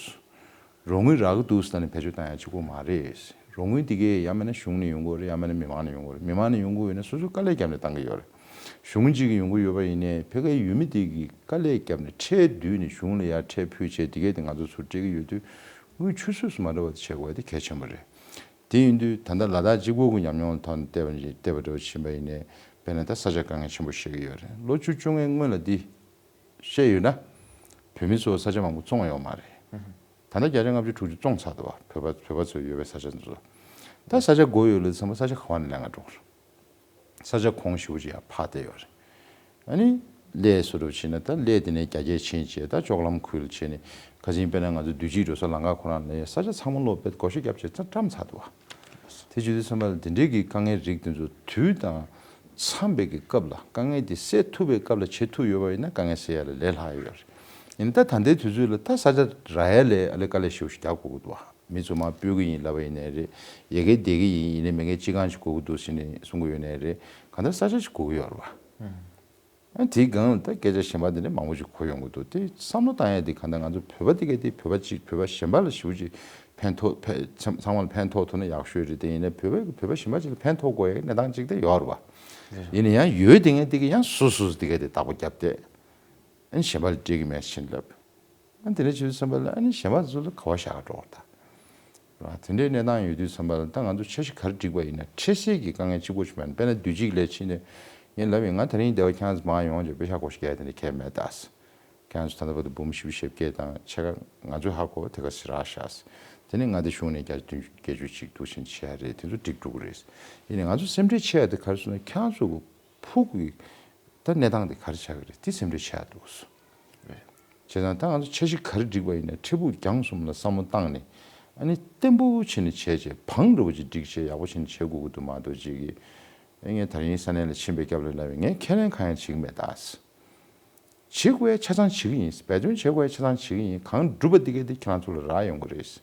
རོགས་དངུལ་རག་གི་འདུག་ཟེར་ནས་བེད་སྤྱོད་བཏང་ཡ་གཅིག་པོ་མ་རེད། རོགས་དངུལ་འདི་གས་ཡང་མིན་ན་གཞུང་ནས་ཡོང་གི་ཡོད་རེད། ཡང་མིན་ན་མི་མང་ནས་ཡོང་གི་ཡོད་རེད། མི་མང་ནས་ཡོང་གི་ཡོད་ན་སོ་སོའི་དཀའ་ལས་བརྒྱབ་ནས་བཏང་གི་ཡོད་རེད། གཞུང་གཅིག་གིས་ཡོང་གི་ཡོད་པ་ཡིན་ནའི་ཕ་གིའི་ཡུལ་མི་དེ་གིས་དཀའ་ལས་བརྒྱབ་ནས་ཁྲལ་བསྡུས་ནས་གཞུང་ལ་ཡར་ཁྲལ་ཕུལ་བྱས་དེ་གས་དེ་ང་ཚོ་ཚུར་སྤྲད་ཀྱི་ཡོད་དུས་དངུལ་ཆུད་ཟོས་སུ་མ་འགྲོ་བ་དེ་བྱེད་དགོས་ཡ་དེ་གལ་ཆེན་པོ་རེད། དེ་ཡིན་དུས་ད་ལྟ་ལ་དྭགས་གཅིག་པོ་གི་ཉམས་མྱོང་ལ་ཐོག་ནས་བལྟས་པ་ཡིན་བལྟས་པ་འདྲ་བོ་ཕྱིན་པ་ཡིན་ནའི་དཔེར་ན་ད་ས་ཆ་དཀའ་ངལ་ཆེན་པོ་བཤད་ཀྱི་ཡོད་རེད། ལོ་བཅུ་བཅོ་ལྔའི་སྔོན་ལ་འདི་བཤད་ཡོད་ན། བོད་མི་ཚོ་ས་ཆ་མང་པོ་བཙོང་ཡོད་མ་རེད། ད་ལྟ་བརྒྱ་ཆ་ལྔ་བཅུ་དྲུག་ཅུ་བཙོང་ཚར་འདུག་བ། བོད་པ་བོད་པ་ཚོ་ཡོད་པའི་ས་ཆ་འདི་ཚོ། ད་ས་ཆ་དགོས་ཡོད་ལ་ཚང་མ་ས་ཆ་ག་བ་ནས་ལེན་ག་འགྲོ་གི་རེད། ས་ཆ་གོང་ཞེ་པོ་ཅིག་ཡར་འཕར་བསྡད་ཡོད་རེད། ཨ་ནི་གླས་བཟོ་འདྲ་བྱས་ན་ད་གླས་དེ་ནས་རྒྱ་སྐྱེད་ཕྱིན་བྱས་ད་ལྕོག་ལམ་ཁུལ་བྱས་ནས་ཁ་སང་དཔེར་ན་ང་ཚོ་དུས་ཅིག་འགྲོ་ས་ལམ་ཁ་ཁོ་རང་ལ་ཡ་ས་ཆ་ཚང་མ་ལོག་པས་བགོ་བཤའ་བརྒྱབ་བྱས་ད་བཀྲམ་ཚར་འདུག་བ། དེ་བྱེད་དུས་ཙམ་པ་ལ་དེ་འདྲའི་གི་དཀའ་ངལ་རིགས་དེ་ཚོ་དུས་དང་འཚམས་པའི་གི་སྐབས་ལ་དཀའ་ངལ་དེ་སེལ་ཐུབ་པའི་སྐབས་ལ་བྱེད་ཐུབ་ཡོད་པ་ཡིན་ན་དཀའ་ངལ་སེལ་ཡ་ལ་ལས་སླ་ཡོད་རེད། ཡིན་ད་ད་ལྟའི་དུས་ཚོད་ལ་ད་ས་ཆ་རག་ཡ་ལས་ཨ་ལས་དཀའ་ལས་ཞེ་པོ་ཞིག་རྒྱག་དགོས་ཀྱི་འདུག་བ། མི་ཚོ་མར་སྤོས་ཀྱི་ཡིན་ལབ་པ་ཡིན་ནའི་རེད། ཡ་གིར་བསྡད་ཀྱི་ཡིན་ཡིན་ནའི་མི་ངན་སྤྱི་ཁང་ཞིག་དགོས་ཀྱི་འདུག་ཟེར་ནས་གསུང་གི་ཡོད་ནའི་རེད། གང་ལྟར་ས་ཆ་ཞིག་དགོས་ཀྱི་ཡོད་རེད་བ། ཨ་དེའི་སྒང་ལ་ད་སྐད་ཆ་གཞན་པ་འདི་འདྲ་མང་པོ་ཞིག་གོ་ཡོང་གི་འདུག་དེ་བསམ་བློ་བཏང་ཡ་དེ་གང་ལྟར་ང་ཚོ་བོད་པ་དེ་གས་དེ་བོད་པ་གཅིག་བོད་པ་གཞན་པ་ལ་ཞེ་པོ་ཅིག་ཕན་ཐོགས་ཕན་ཚང་མ་ལ་ཕན་ཐོགས་ཐུབ་ན་ཡག་ཤོས་རེད། དེ་ཡིན་ན་བོད་པ་བོད་པ་གཞན་པ་ཅིག་ལ་ཕན་ཐོགས་དགོས་ཡ་གནས་སྟངས་ཅིག་དེ་ཡོད་རེད་བ། ཡིན་ན་ཡང་ཡོད་དེ་ངས་དེ་གས་ཡང་སོ་སོ་དེ་གས་དེ་བདག་པོ་བརྒྱབ་སྟེ། ཨ་ནི་གཞན་པ་ལ་སྤྲད་ཀྱི་མེད་ཕྱིན་ལབ། ཨ་ནི་དེ་འདྲ་བྱེད་དུས་ཙམ་པ་ལ་ཨ་ནི་གཞན་པ་ཚོ་ལ་ག་བ་བཞག་ག་འགྲོ་བ་ད། ར་དེ་འདྲའི་གནས་སྟངས་ཡོད་དུས་ཙམ་པ་ལ་ད་ང་ཚོ་འཆར་གཞི་ག་རེ་བསྒྲིགས་པ་ཡིན་ན་འཕྲལ་སེལ་གྱི་དཀའ་ངལ་གཅིག་པོ་ཞིག་མེད་ན། དཔེར་ན་དུས་གཅིག་ལ་ཕྱིན་ནས་ངས་ལབ་ཡིན། ང་དེ་རིང་འདི་བ་ཁྱེད་རང་ཚོ་མར་ཡོང་བྱས་པེ་ཤག་བགོ་བཤའ་རྒྱག་ཡ་དེ་འདྲ་གལ་མེད་ད། ཁྱེད་རང་ཚོ་ད་ལྟ་བར་དུ་འབུམ་བཞི་བཅུ་ཞེ་བརྒྱད་དང་ཕྱེད་ཀ་ང་ཚོས་ཧ་གོ་བ་དེ་ག་ཟིག་རག་ཤག་དེ་ནས་ང་དེ་གཞུང་ནས་བརྒྱ་ཆ་བདུན་ཅུ་བརྒྱད་ཅུ་ཅིག་འདུག་བཞིན་བྱས་རེད། དེ་ཚོ་འགྲིག་འགྲོ་གི་རེད། ཡིན་ནའི་ང་ཚོ་སེམས་ཁྲལ་ཆེ་ཡ་དེ་ག་རེ་ཟེར་ན་ཁྱེད་རང་ཚོ་གི་ཕུགས་ཀྱི་ད་གནས་སྟངས་དེ་ག་རེ་ཆགས་ཀྱི་རེད་དེ་སེམས་ཁྲལ་ཆེ་ཡ་འདུག་ཟེར། བྱས་ཙང་ད་ང་ཚོ་འཆར་གཞི་ག་རེ་བསྒྲིགས་པ་ཡིན་ན་འཕྲལ་ཕུགས་རྒྱང་གསུམ་ལ་བསམ་བློ་བཏང་ནས་ཨ་ནི་བརྟན་པོ་བྱས་ནས་བྱས་བྱས་བང་འགྲོ་བ་ཅིག་བསྒྲིགས་བྱས་ཡག་པོ་བྱས་ནས་བྱེད་དགོས་ཀྱི་འདུག་མ་གཏོགས་ཅིག་གིས་ཨེ་ངས་ད་རིང་ས་གནས་ལ་ཕྱིན་པའི་སྐབས་ལ་ལབ་པའི་ངས་ཁས་ལེན་གང་ཡང་བྱེད་ཀྱི་མེད་ད། བྱེད་དགོས་ཡ་ཆ་ཚང་བྱེད་ཀྱི་ཡིན། འབད་བརྩོན་བྱེད་དགོས་ཡ་ཆ་ཚང་བྱེད་ཀྱི་ཡིན། གང་འགྲུབ་པ་དེ་གས་དེ་ཁྱེད་རང་ཚོ་ལ་རག་ཡོང་གི་རེད།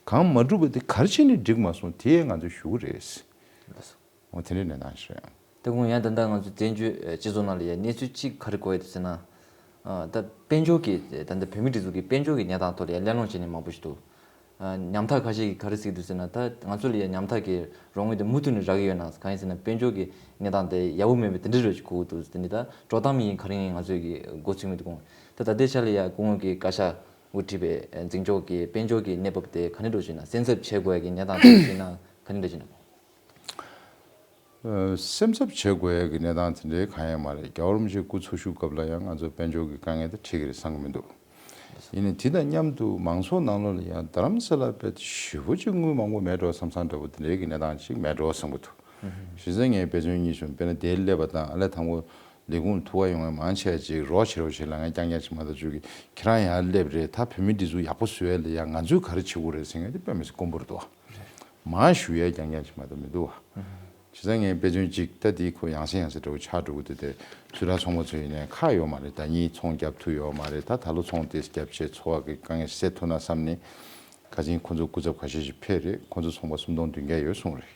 གང་མ་འགྲུབ་པ་དེ་ག་རེ་བྱས་ནས་འགྲིག་མ་སོང་དེ་ཡས་ང་ཚོས་ཞུ་གི་རེད། འོ་དེ་འདྲའི་གནས་སྟངས་ཤིག་རེད། ད་དགོངས་ཡ་ད་ལྟ་ང་ཚོ་བཙན་བྱོལ་སྤྱི་ཚོགས་ནང་ལ་ཡ་གནས་ཚུལ་གཅིག་ག་རེ་གོ་ཡ་འདུག་ཟེར་ན། ད་དཔལ་འབྱོར་གྱི་ད་ལྟ་བོད་མི་སྒྲིག་འཛུགས་ཀྱི་དཔལ་འབྱོར་གྱི་གནས་སྟངས་ཐོག་ལ་ཡ་གླེང་སློང་བྱས་ནས་མང་པོ་ཞིག་འདུག་ཉམ་ཐག་ཁ་ཤས་ཀྱིས་ག་རེ་ཟེར་གྱི་འདུག་ཟེར་ན། ད་ང་ཚོ་ལ་ཡ་ཉམ་ཐག་གི་རོགས་དངུལ་དེ་མུ་མཐུད་ནས་རག་གི་ཡོད་ན། གང་ཡིན་ཟེར་ན་དཔལ་འབྱོར་གྱི་གནས་སྟངས་དེ་ཡག་པོ་མེད་པའི་དེ་འདྲ་རེད་ཅིག་གོ་གི་འདུག་དེ་ནི་ད་འགྲོ་སྟངས་ཡིན་ག་རེ་ཡིན་ང་ཚོས་ཀྱི་འགོ་ཚུགས་མི་འདུག་ད་ད་ལྟའི་ཆ་ལ་ཡ་སྐུ་ངོ་གི་བཀའ་ཤག་འགོ་ཁྲིད་པའི་འཛིན་སྐྱོང་གི་དཔལ་འབྱོར་གྱི་གནས་བབ་དེ་ག་འདྲ་འདྲ་ཅིག་ན་སེམས་འཚབ་བྱེད་དགོས་ཡ་གི་གནས་སྟངས་དེ་ཅིག་ན་ག་འདྲ་འདྲ་ཅིག་ན། སེམས་འཚབ་བྱེད་དགོས་ཡ་གི་གནས་སྟངས་དེ་འདྲའི་གང་ཡང་མ་རེད། རྒྱལ་བ་རིན་པོ་ཆེ་སྐུ་འཚོ་བཞུགས་སྐབས་ལ་ཡང་ང་ཚོ་དཔལ་འབྱོར་གྱི་དཀའ་ངལ་དེ་འཕྲད་ཀྱི་རེད་བསམ་གྱི་མི་འདུག་ཡིན་ནའི་དེ་དང་མཉམ་དུ་མང་ཚོགས་ནང་ལོགས་ལ་ཡང་རྡ་རམ་ས་ལ་དཔེ་ཞེ་པོ་ཅིག་དངུལ་མང་པོ་མེད་འགྲོ་བསམ་བསམ་འདྲ་པོ་དེ་འདྲའི་གི་གནས་སྟངས་ཅིག་མེད་འགྲོ་བསམ་གྱི་འདུག་གཞི་རྩ་ངས་དཔེ་མཚོན་གཉིས་བྱུང་། དཔེར་ན་དེར་སླེབས་པ་དང་ཨ་ལས་དང་པོ་ལས་ཁུངས་ལ་ཐུག་ག་ཡོང་བའི་མང་ཆེ་བ་ཅིག་རོགས་བྱེད་རོགས་བྱེད་ལབ་ཡ་རྐྱང་རྐྱང་ཅིག་མ་གཏོགས་ཅིག་གི་ཁྱེད་རང་ཡར་སླེབས་རེད། ད་བོད་མིའི་སྒྲིག་འཛུགས་ཡག་པོ་བཟོ་ཡ་ལ་ཡ་ང་ཚོས་ག་རེ་བྱེད་དགོས་རེད་ཟེར་མཁན་དེ་དཔེ་མི་སྲིད་དཀོན་པོ་རེད་འདུག་མར་ཞུ་ཡ་རྐྱང་རྐྱང་ཅིག་མ་གཏོགས་མི་འདུག་བ། བྱས་ཙང་ངས་དཔེ་མཚོན་གཅིག་ད་འདི་ཁོ་ཡང་སེ་ཡང་སེ་འདྲ་བོ་ཆགས་འགྲོ་གི་འདུག་དེ་ཚོད་ལྟ་ཚོང་པ་ཚོ་ཡིན་ནའི་ཁག་ཡོད་མ་རེད། ཟླ་གཉིས་ཚོང་བརྒྱབ་ཐུབ་ཡོད་མ་རེད། ད་ད་ལོ་ཚོང་དེ་བརྒྱབ་བྱས་འཚོ་བ་གི་དཀའ་ངལ་སེལ་ཐུབ་ན་བསམ་ནས་ ཁ་སང་ཁོ་ཚོ་སྐུ་ཚབ་ཁ་ཤས་ཤིག་ཕེབས་རེད། ཁོ་ཚོ་ཚོང་པ་སུམ་སྟོང་བདུན་བརྒྱ་ཡོད་གསུངས་རེད།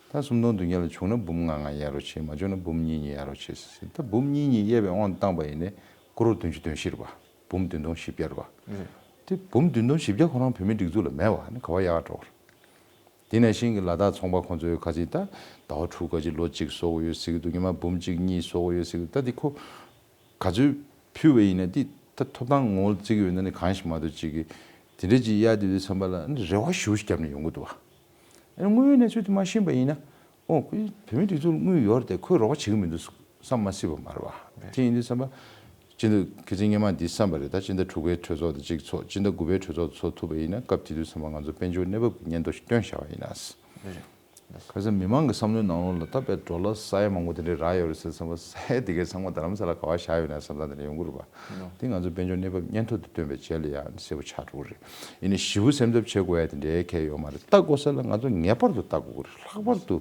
ད་སུམ་སྟོང་བདུན་བརྒྱ་ལ་བྱུང་ན་འབུམ་ལྔ་ལྔ་གཡར་རོགས་བྱེད། མ་བྱུང་ན་འབུམ་གཉིས་གཉིས་གཡར་རོགས་བྱེད་ཟེར། ད་འབུམ་གཉིས་གཉིས་གཡར་བའི་དབང་དུ་བཏང་པ་ཡིན་ནའི་ཀོ་རོར་བདུན་ཅུ་དོན་བཞི་རེད་པ། འབུམ་བདུན་སྟོང་བཞི་བརྒྱ་རེད་པ། དེ་འབུམ་བདུན་སྟོང་བཞི་བརྒྱ་ཁོ་རང་བོད་མིའི་སྒྲིག་འཛུགས་ལ་མེད་པ་ནི་ག་བ་གཡར་འགྲོ་བ་རེད། དེ་ནང་བཞིན་གྱི་ལ་དྭགས་ཚོང་པ་ཁོང་ཚོའི་ཁ་ཚིག་ད་ཟླ་བ་དྲུག་ག་ཅིག་ལོ་གཅིག་གསོག་གི་ཡོད་ཟེར་གྱི་འདུག་ཉི་མ་འབུམ་གཅིག་གཉིས་གསོག་གི་ཡོད་ཟེར་གྱི་འདུག་ད་འདི་ཁོ་ག་ཚོད་ཕུལ་བ་ཡིན་ན་འདི་ད་ཐོབ་ཐང་ངོ་བོ་བརྩི་གི་ཡོད་ན་ནི་གང་ཞིག་མ་གཏོགས་ཅིག་གི་དེ་འདྲ་ཅིག་གཡར་དུས་དུས་ཙམ་པ་ལ་ནི་རེ་བ་ཞེ་པོ་ཞིག་བརྒྱབ་ནས་ཡོང་གི་འདུག་བ། ཨ་ནི་དངོས་ཡོད་གནས་ཚུལ་དེ་མ་ཤེས་པ་ཡིན་ན། ཨོ་ཁོས་བོད་མིའི་སྒྲིག་འཛུགས་དངུལ་ཡོད་རེད་དེ་ཁོས་རོགས་པ་བྱེད་ཀྱི་མི་འདུག་བསམ་མ་སྲིད་པ་མ་རེད་བ། དེ་ཡིན་དུས་ཙམ་པ། སྤྱི་ཟླ་ཁ་སང་སྔོན་མ་འདི་བསམ་པ་རེད། ད་སྤྱི་ཟླ་དྲུག་པའི་གྲོས་ཚོགས་དང་གཅིག་ཚོགས། སྤྱི་ཟླ་དགུ་པའི་གྲོས་ཚོགས་ཚོགས་ཐུབ་པ་ཡིན་ན་སྐབས་དེ་དུས་ཙམ་པ་ང་ཚོ་དཔལ་འབྱོར་གནས་བབ་ཀྱི་སྙན་ཐོ་ཞིག་བཏོན་བཞག་པ་ཡིན་ན། ཁ་སང་མི་མང་གི་བསམ་བློའི་ནང་ལོགས་ལ་ད་དཔེ་ཌོ་ལར་ས་ཡ་མང་པོ་དེ་འདྲའི་རག་ཡོད་རེད་ཟེར་བསམ་པ། ས་ཡ་དེ་གའི་ཚང་མ་རྡ་རམ་ས་ལ་ག་བ་བཞག་ཡོད་ན་བསམ་སྟངས་དེ་འདྲ་ཡོང་གི་རེད་པ། དེ་ང་ཚོ་དཔལ་འབྱོར་གནས་བབ་སྙན་ཐོ་དེ་བཏོན་པའི་རྗེས་ལ་ཡང་གསལ་པོ་ཆགས་འགྲོ་གི་རེད། ཡིན་ནའི་ཞེ་པོ་སེམས་འཚབ་བྱེད་དགོས་ཡ་དེ་འདྲའི་གལ་ཡོད་མ་རེད། ལྟ་དགོས་ས་ལ་ང་ཚོ་ངེས་པར་དུ་ལྟ་དགོས་ཀྱི་རེད། ལྷག་པར་དུ་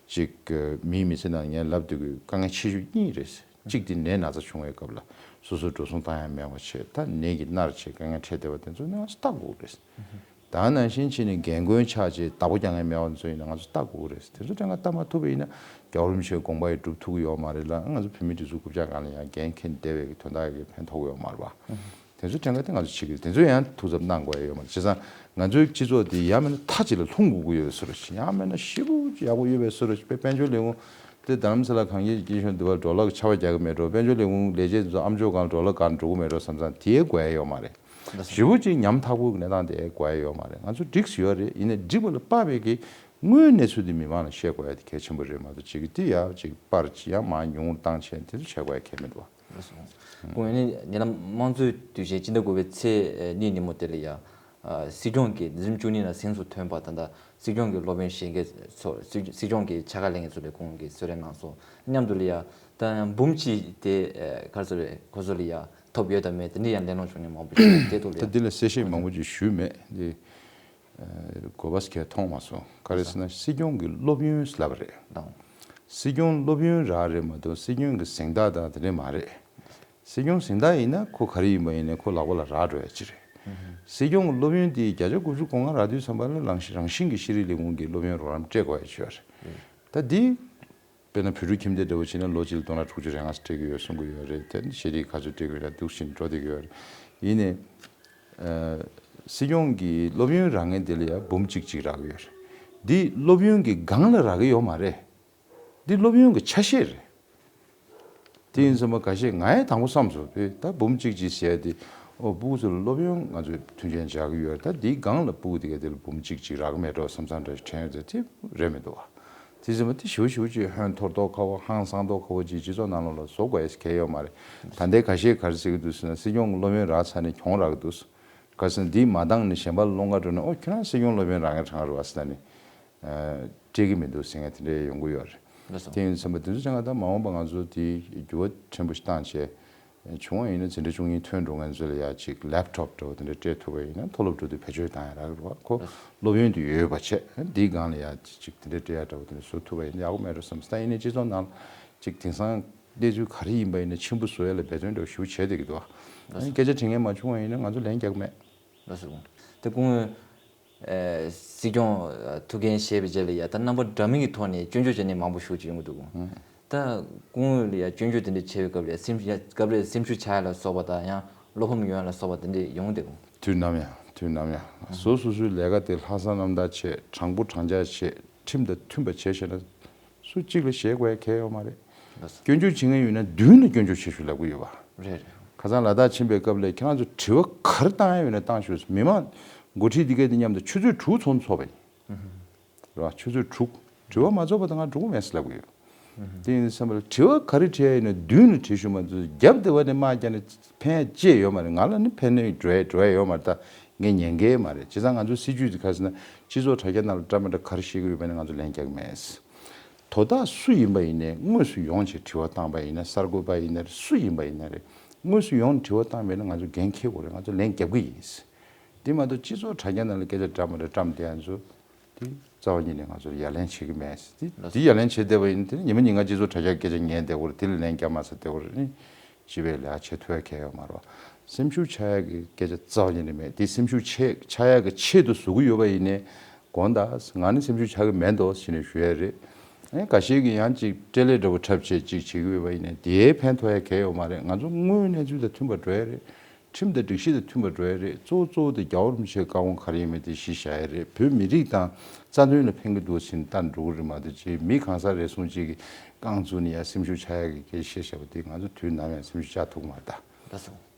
ཅིག་མིའི་མི་ཚེ་ནང་ངས་ལབ་བསྡད་དགོས་དཀའ་ངལ་ཆེ་ཤོས་གཉིས་རེད། གཅིག་དེ་ནད་ན་ཚ་བྱུང་བའི་སྐབས་ལ་སོ་སོའི་འགྲོ་སོང་བཏང་ཡ་མེད་པ་བྱས། ད་ནད་ཀྱིས་མནར་བྱས་དཀའ་ངལ་འཕྲད་བསྡད་པ་དེ་ཚོ་ནི་ང་ཚོ་ལྟ་དགོས་ཀྱི་རེད། ད་ནང་བཞིན་བྱས་ནས་རྒན་རྒོན་ཆགས་བྱས་བདག་པོ་རྒྱག་མཁན་མེད་པ་ཚོ་ཡིན་ན་ང་ཚོ་ལྟ་དགོས་རེད། དེ་ཚོ་གྲངས་ཀ་ལྟ་མ་ཐུབ་པ་ཡིན་ན་རྒྱལ་བ་རིན་པོ་ཆེའི་དགོངས་པ་ཡིས་སྒྲུབ་ཐུབ་ཀྱི་ཡོད་མ་རེད་ལ། ང་ཚོ་བོད་མིའི་སྒྲིག་འཛུགས་རྐུབ་བཀྱག་སྒང་ལ་ཡང་འགན་འཁྱེར་བསྡད་པའི་དོན་དག་གི་ཕན་ཐོགས་ཀྱི་ཡོད་མ་རེད་པ། དེ་ཚོ་གྲངས་ཀ་དེ་ང་ཚོ་བྱེད་ཀྱི་རེད། དེ་ཚོ་ཡང་ཐུགས་འཚབ་གནང་དགོས་ཡ་ཡོད་མ་རེད། བྱས་ཙང་ང་ཚོའི་སྤྱི་ཚོགས་འདི་ཡང་མིན་ན་མཐའ་གཅིག་ལ་ལྷུང་དགོས་ཀྱི་ཡོད་བཟོ་འདྲ་ཞིག་ཡང་མིན་ན་ཞེ་པོ་ཅིག་ཡག་པོ་ཡོད་པའི་བཟོ་འདྲ་ཞིག་དཔེ་དཔལ་འབྱོར་ལས་ཁུངས་དེ་རྡ་རམ་ས་ལ་གངས་སྐྱིད་སྐྱིད་གཤོངས་འདི་བར་ཌོ་ལར་གྱི་ཆར་པ་རྒྱག་གི་མེད་འགྲོ། དཔལ་འབྱོར་ལས་ཁུངས་ལས་བྱེད་ཚོ་ཨ་མཆོག་སྒང་ཌོ་ལར་སྒང་འགྲོ་གི་མེད་འགྲོ་བསམ་ཙང་དེ་དགོས་ཡ་ཡོད་མ་རེད། ཞེ་པོ་ཅིག་ཉམ་ཐག་པོའི་གནས་སྟངས་དེ་དགོས་ཡ་ཡོད་མ་རེད། ང་ཚོ་འགྲིག་སུ་ཡོད་རེད། ཡིན་ནའི་འགྲིག་པ་ལ་དཔག་པའི་གི་དངོས་གནས་ཚུལ་དེ་མི་མང་ལ་བཤད་དགོས་ཡ་དེ་གལ་ཆེན་པོ་རེད་མ་གཏོགས་ཅིག་གི་དེ་ཡ་ཅིག་པར་ཅིག་ཡང་མང་ཉུང་བཏང་བྱས་དེ་ཚོ་བྱེད་དགོས་ཡ་གལ་མི་འདུག་བ། ལགས་སོ། ཁོང་ཡིན་ནི་ཉེ་ལམ་དམངས་གཙོའི་དུས་ཆེན་སྤྱི་ཟླ་དགུ་པའི་ཚེས་གཉིས་ཉིན་མོ་དེ་ལ་ཡ། ཨ་སྲིད་སྐྱོང་གིས་འདི་ཟིན་བཅུ་གཉིས་ལ་གཟེངས་སུ་ཐོན་པ་དང་། ད་སྲིད་སྐྱོང་གི་སློབ་ཡོན་བཞེས་མཁན་ཚོ་སྲིད་སྲིད་སྐྱོང་གི་ཕྱག་ཁ་ལེན་མཁན་ཚོ་ལ་ཁོང་གིས་གསོལ་རས་གནང་སོང་། མཉམ་དུ་ལ་ཡ་ད་འབུམ་གཅིག་དེ་ཨ་ག་རེ་ཟེར་རེད། ཁོ་ཚོ་ལ་ཡ་ཐོབ་ཡོད་དམ་མེད་དེ་འདྲ་ཡང་གླེང་སློང་བྱུང་མཁན་མང་པོ་ཞིག་དེ་ཐོག་ལ་ད་ཡ། འདི་ལ་གསལ་བཤད་མང་པོ་ཅིག་ཞུས་མེད་འདི། ཨ་གོ་བ་ཁྱེད་མཐོང་མ་སོང་། ག་རེ་ཟེར་ན་སྲིད་སྐྱོང་གི་སློབ་ཡོན་ཟེར་ལབ་རེད། དང་། སྲིད་སྐྱོང་སློབ་ཡོན་རག་རེད་མ་གཏོགས་སྲིད་སྐྱོང་གི་གཟེངས་རྟགས་དང་དེ་འདྲ་མ་རེད། སྲིད་སྐྱོང་གཟེངས་རྟགས་ཡིན་ན་ཁོ་ག་རེ་ཡིན་པ་ཡིན་ནའི་ཁོ་ལག་པ་ལ་རག་འགྲོ་ཡ་ཅིག་རེད། སྲིད་སྐྱོང་གི་སློབ་ཡོན་དེ་བརྒྱ་ཆ་དགུ་བཅུ་གོ་ལྔ་རག་དུས་ཙམ་པ་ལ་རང་བཞིན་རང་བཞིན་གྱི་ཤེས་རིག་ལས་ཁུངས་ཀྱི་སློབ་ཡོན་རོགས་རམ་སྤྲད་དགོས་ཡ་ཅིག་ཡོད་རེད། ད་འདི། དཔེར་ན་བོད་ཕྲུག་ཁྱིམ་སྡེ་འདྲ་བོ་བྱས་ན་ལོ་གཅིག་ལ་སྟོང་ཕྲག་དྲུག་ཅུ་རེ་ལྔ་སྤྲད་ཀྱི་ཡོད་གསུང་གི་ཡོད་རེད། དེ་ནི་ཤེས་རིག་ག་ཚོད་སྤྲད་ཀྱི་ཡོད་ན་འདུག་བཞིན་འགྲོ་བསྡད་ཀྱི་ཡོད་རེད། ཡིན་ནའི། ཨ་སྲིད་སྐྱོང་གི་སློབ་ཡོན་རག་མཁན་དེ་ལ་ཡང་འབུམ་གཅིག་གཅིག་རག་གི་ཡོད་རེད། འདི་སློབ་ཡོན་གྱི་སྒང་ལ་རག་གི་ཡོད་མ་རེད། འདི་སློབ་ཡོན་གྱི་ཆ་ཤས་རེད། དེ་ཡིན་ཙམ་པ་འགའ་ཤས་ང་ཡང་དང་པོ་བསམ་སོང་བས། ད་འབུམ་གཅིག་གཅིག་ཟེར་ཡ་དེ་ཨོ་སྤུ་གུ་ཚོ་ལ་སློབ་ཡོན་ང་ཚོས་མཐུན་རྐྱེན་སྦྱར་གི་ཡོད་རེད། ད་འདིའི་སྒང་ལ་སྤུ་གུ་དེ་ག་དེ་ལ་འབུམ་གཅིག་གཅིག་རག་གི་མེད་འགྲོ་བསམ་བསམ་འདྲ་ཞིག་དྲན་ཡོད་ཚེ་དེ་རེད་མི་འདུག་བ། དེ་ཙམ་པ་དེ་ཞུ་ཞུ་ཅིག་ཧོན་འཐོར་མདོག་ཁ་བོ་ཧང་སང་མདོག་ཁ་བོ་ཅིག་སྤྱི་ཚོགས་ནང་ལོགས་ལ་བཟོ་དགོས་ཡ་གལ་ཡོད་མ་རེད། ད་ལྟའི་འགའ་ཤས་ག་རེ་ཟེར་གི་འདུག་ཟེར་ན་སྲིད་སྐྱོང་གི་སློབ་ཡོན་རག་ཚར་ནས་གྱོང་རག་གི་འདུག་ག་ཟེར་ན་འདིས་མ་འདང་ནས་གཞན་པ་ལ་སློང་ག་འགྲོ་ནས་ཨོ་ཁྱོད་རང་སྲིད་སྐྱོང་སློབ་ཡོན་རག་མཁན་རང་རེད་བ་ཟེར་ནས་སྤྲད་ཀྱི་མི་འདུག་ཟེར་མཁན་དེ་འདྲ་ཡོང་གི་ཡོད་རེད། ལགས་སོ། དེ་ཡིན་ཙམ་པ་དེ་ཚོ་ཅང་ག་ད་མ་འོངས་པ་ང་ཚོ་དེ་འགྱུར་བ་ཕྲན་བུ་ཞིག་བཏང་བྱས། བྱུང་བ་ཡིན་ན་འཛིན་གྲྭ་བཅུ་གཉིས་ཐོན་འགྲོ་མཁན་ཚོ་ལ་ཡ་ཅིག་ལེབ་ཊོབ་འདྲ་བོ་དེ་འདྲ་སྤྲད་ཐུབ་པ་ཡིན་ན་མཐོ་སློབ་འགྲོ་དུས་བེད་སྤྱོད་བཏང་ཡ་རག་རེད་བ། ཁོ་སློབ་ཡོན་དེ་ཡོད་པ་བྱས་འདིའི་སྒང་ལ་ཡ་ཅིག་དེ་འདྲ་སྤྲད་ཡ་འདྲ་བོ་དེ་འདྲ་བཟོ་ཐུབ་པ་ཡིན་ན་ཡག་པོ་མེད་འགྲོ་བསམ། ད་ཡིན་ནའི་སྤྱི་ཚོགས་ནང་ཅིག་དེང་སང་གནས་ཚུལ་ག་རེ་ཡིན་པ་ཡིན་ན་ཆེན་པོ་བཟོ་ཡ་ལ་འབད་བརྩོན་འདྲ་བོ་ཞེ་པོ་བྱས་བསྡད་ཀྱི་འདུག་བ། ཨ་ནི་སྐད་ཆ་དྲི་མཁན་མ་བྱུང་བ་ཡིན་ན་ང་ཚོ་ལན་རྒྱག་གི་མེད། ལགས་སོ། དེ་སྐུ་ངོ་། ཨེ་སྲིད་སྐྱོང་ཨ་ཐུགས་འགན་བཞེས་པའི་རྗེས་ལ་ཡ་ད་རྣམ་པ་འདྲ་མིན་གྱི་ཐོག་ནས་སྐྱོན་བརྗོད་བྱེད་མཁན་མང་པོ་ཞེ་པོ་ཅིག་ཡོང་གི་འདུག་ཨང་། ད་སྐུ་ངོ་ལ་ཡ་སྐྱོན་བརྗོད་དེ་འདྲ་བྱེད་པའི་སྐབས་ལ་སེམས་ཤུགས་སྐབས་རེ་སེམས་ཤུགས་ཆག་ཡ་ལ་སོགས་པ་དང་ཡང་བློ་ཕམ་ཡོང་ཡ་ལ་སོགས་པ་དེ་འདྲ་ཡོང་གི་འདུག་དུས་ནམ་ཡང་དུས་ནམ་ཡང་སོ་སོ་སོའི་ལས་ཀ་དེ་ལྷག་བསམ་རྣམ་དག་བྱེད། དྲང་པོ་དྲང་བཞག་བྱེད། ཁྲིམས་དང་མཐུན་པ་བྱེད་ཤེས་ན། སུ་གཅིག་ལ་ཞེད་དགོས་ཡ་གལ་ཡོད་མ་རེད། ལགས་སོ། སྐྱོན་བརྗོད་བྱེད་མཁན་ཡོད་ན་མདུན་ལ་སྐྱོན་བརྗོད་བྱེད་ཤོག་ལབ་ཀྱི་ཡོད་པ། རེད་རེད། ཁ་སང་ལ་དྭགས་ཕྱིན་པའི་སྐབས་ལ་ཁྱེད་རང་ཚོ་དྲི་བ་ག་རེ་བཏང་ཡ་ཡོད་ན་བཏང་ཤོག་མི་མང་འགོ་ཁྲིད་འདི་གས་འདི་མཉམ་དུ་ཆུ་ཚོད་དྲུག་ཚོགས་འདུ་ཚོགས་པ་ཡིན། རེད་བ། ཆུ་ཚོད་དྲུག་དྲི་བ་མ་རྫོགས་པ་དང་ང་འགྲོ་གི་མེད་ཟེར་ལབ་ཀྱི་ཡོད། དེ་ཡིན་དུས་ཙམ་པ་ལ་དྲི་བ་ག་རེ་དྲི་ཡ་ཡོད་ན་མདུན་ལ་དྲིས་ཤོག་མ་གཏོགས་རྒྱབ་དེ་བ་ནས་དམག་རྒྱག་ནས་ཕན་ཡ་ཅི་ཡང་ཡོད་མ་རེད། ང་ལ་ནི་ཕན་ནུས་འགྲོ་ཡ་འགྲོ་ཡ་ཡོད་མ་རེད། ད་ངས་ཉན་གི་མ་རེད། བྱས་ཙང་ང་ཚོའི་སྲིད་ཇུས་དེ་ག་རེ་ཟེར་ན་སྤྱི་ཚོགས་དྲ་རྒྱ་ནང་ལ་འདྲ་མི་འདྲ་ག་རེ་བཤད་ཀྱི་ཡོད་པ་ནི་ང་ཚོ་ལན་རྒྱག་གི་མེད། དོ་བདག་སུ་ཡིན་པ་ཡིན་ནའི་དངོས་སུ་ཡོང་བྱས་དྲི་བ་བཏང་པ་ཡིན་ན་གསར་འགོད་པ་ཡིན་ན་རེད། སུ་ཡིན་པ་ཡིན་ན་རེད། དངོས་སུ་ཡོང་དྲི་བ་བཏང་པ་ཡིན་ན་ང་ཚོ་འགན་འཁྱེར་དགོས་རེད། ང་ཚོ་ལན་རྒྱབ་གི་ཡིན། དེ་མ་གཏོགས་སྤྱི་ཚོགས་དྲ་རྒྱ་ནང་ལ་སྐད་ཆ་འདྲ་མི་འདྲ་བཀྲམ་བསྡད་ཡ་ཚོ་དེ་རྩ་བ་ཉིད་ནས་ང་ཚོར་ཡ་ལན་བྱེད་ཀྱི་མེད། དེ་ལགས་དེ་ཡ་ལན་བྱེད་བསྡད་པ་ཡིན་ན་དེ་ནི་ཉི་མ་ཉིན་གང་སྤྱི་ཚོགས་དྲ་རྒྱ་སྐད་ཆ་ཉན་བསྡད་དགོས་རེད། དེ་ལ་ལན་རྒྱབ་མ་ཚར་བསྡད་དགོས་རེད། ནི་སྤྱི་པའི་ལས་ཀ་བྱེད་ཐུབ་ཡ་གལ་ཡོད་མ་རེད་བ། སེམས་ཤུགས་ཆག་ཡག་གི་སྐད་ཆ་རྩ་བ་ཉིད་ནས་མེད། དེ་སེམས་ཤུགས་ཆེ་ཆག་ཡག་གི་ཆེད་དུ་བཟོ་གི་ཡོད་པ་ཡིན་ནའི་དགོངས་དག་ང་ནི་སེམས་ཤུགས་ཆག་གི་མེད་འདུག་ཟེར་ནས་ཞུ་ཡ་རེད། ཨེ་འགའ་ཤས་ཀྱིས་ཡང་ཅིག་སྤྲེལ་ལད་འདྲ་པོ་འཁྲབ་བྱས་ཅིག་བྱེད་ཀྱི་ཡོད་པ་ཡིན་ནའི་དེའི་ཕན་ཐོགས་ཡ་གང་ཡང་ཡོད་མ་རེད། ང་ཚོ་དངོས་ཡོད་གནས་ཚུལ་དང་མཐུན་པ་འགྲོ་ཡ་རེད། ཁྲིམས་དང་སྒྲིག་གཞི་དང་མཐུན་པ་འགྲོ་ཡ་རེད། གཙོ་བོ་གཙོ་བོ་དེ་རྒྱལ་བ་རིན་པོ་ཆེའི་བཀའ་དགོངས་ག་རེ་ཡིན་མིན་དེ་གཞི་བཞག་ཡ་རེད། བོད་མི་རིགས་དང་རྩ་དོན་ལ་ཕན་གྱི་འདུག་ཟེར་ནས་ལྟ་འགྲོ་གི་རེད་མ་གཏོགས་ཅིག་མི་གང་ཟག་རེ་ཟུང་ཅིག་གིས་རྐང་བཙུགས་ནས་ཡ་སེམས་ཤུགས་ཆག་ཡ་གི་སྐད་ཆ་བཤད་བཞག་པ་དེ་ང་ཚོ་དུས་ནམ་ཡང་སེམས་ཤུགས་ཆག་ཐུབ་ཀྱི་མ་རེད་ད། ལགས་སོ།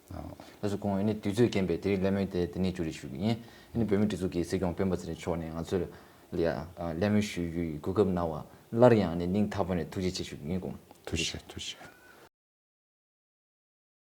ལགས་སོ། ཁོང་ཨ་ནི་དུས་ཚོད་རྐྱེན་པས་དེ་རིང་གླེང་མོལ་དེ་འདི་ནས་མཇུག་སྒྲིལ་ཞུ་གི་ཡིན། ཨ་ནི་བོད་མིའི་སྒྲིག་འཛུགས་ཀྱི་སྲིད་སྐྱོང་སྤེན་པ་ཚེ་རིང་མཆོག་ནས་ང་ཚོར་ལ་ཡ་གླེང་མོལ་ཞུ་རྒྱུའི་གོ་སྐབས་གནང་བ་སླར་ཡང་ནི་སྙིང་ཐག་པ་ནས་ཐུགས་རྗེ་ཆེ་ཞུ་གི་ཡིན། ཁོང་ཐུགས་རྗེ་ཆེ། ཐུགས་རྗེ་ཆེ།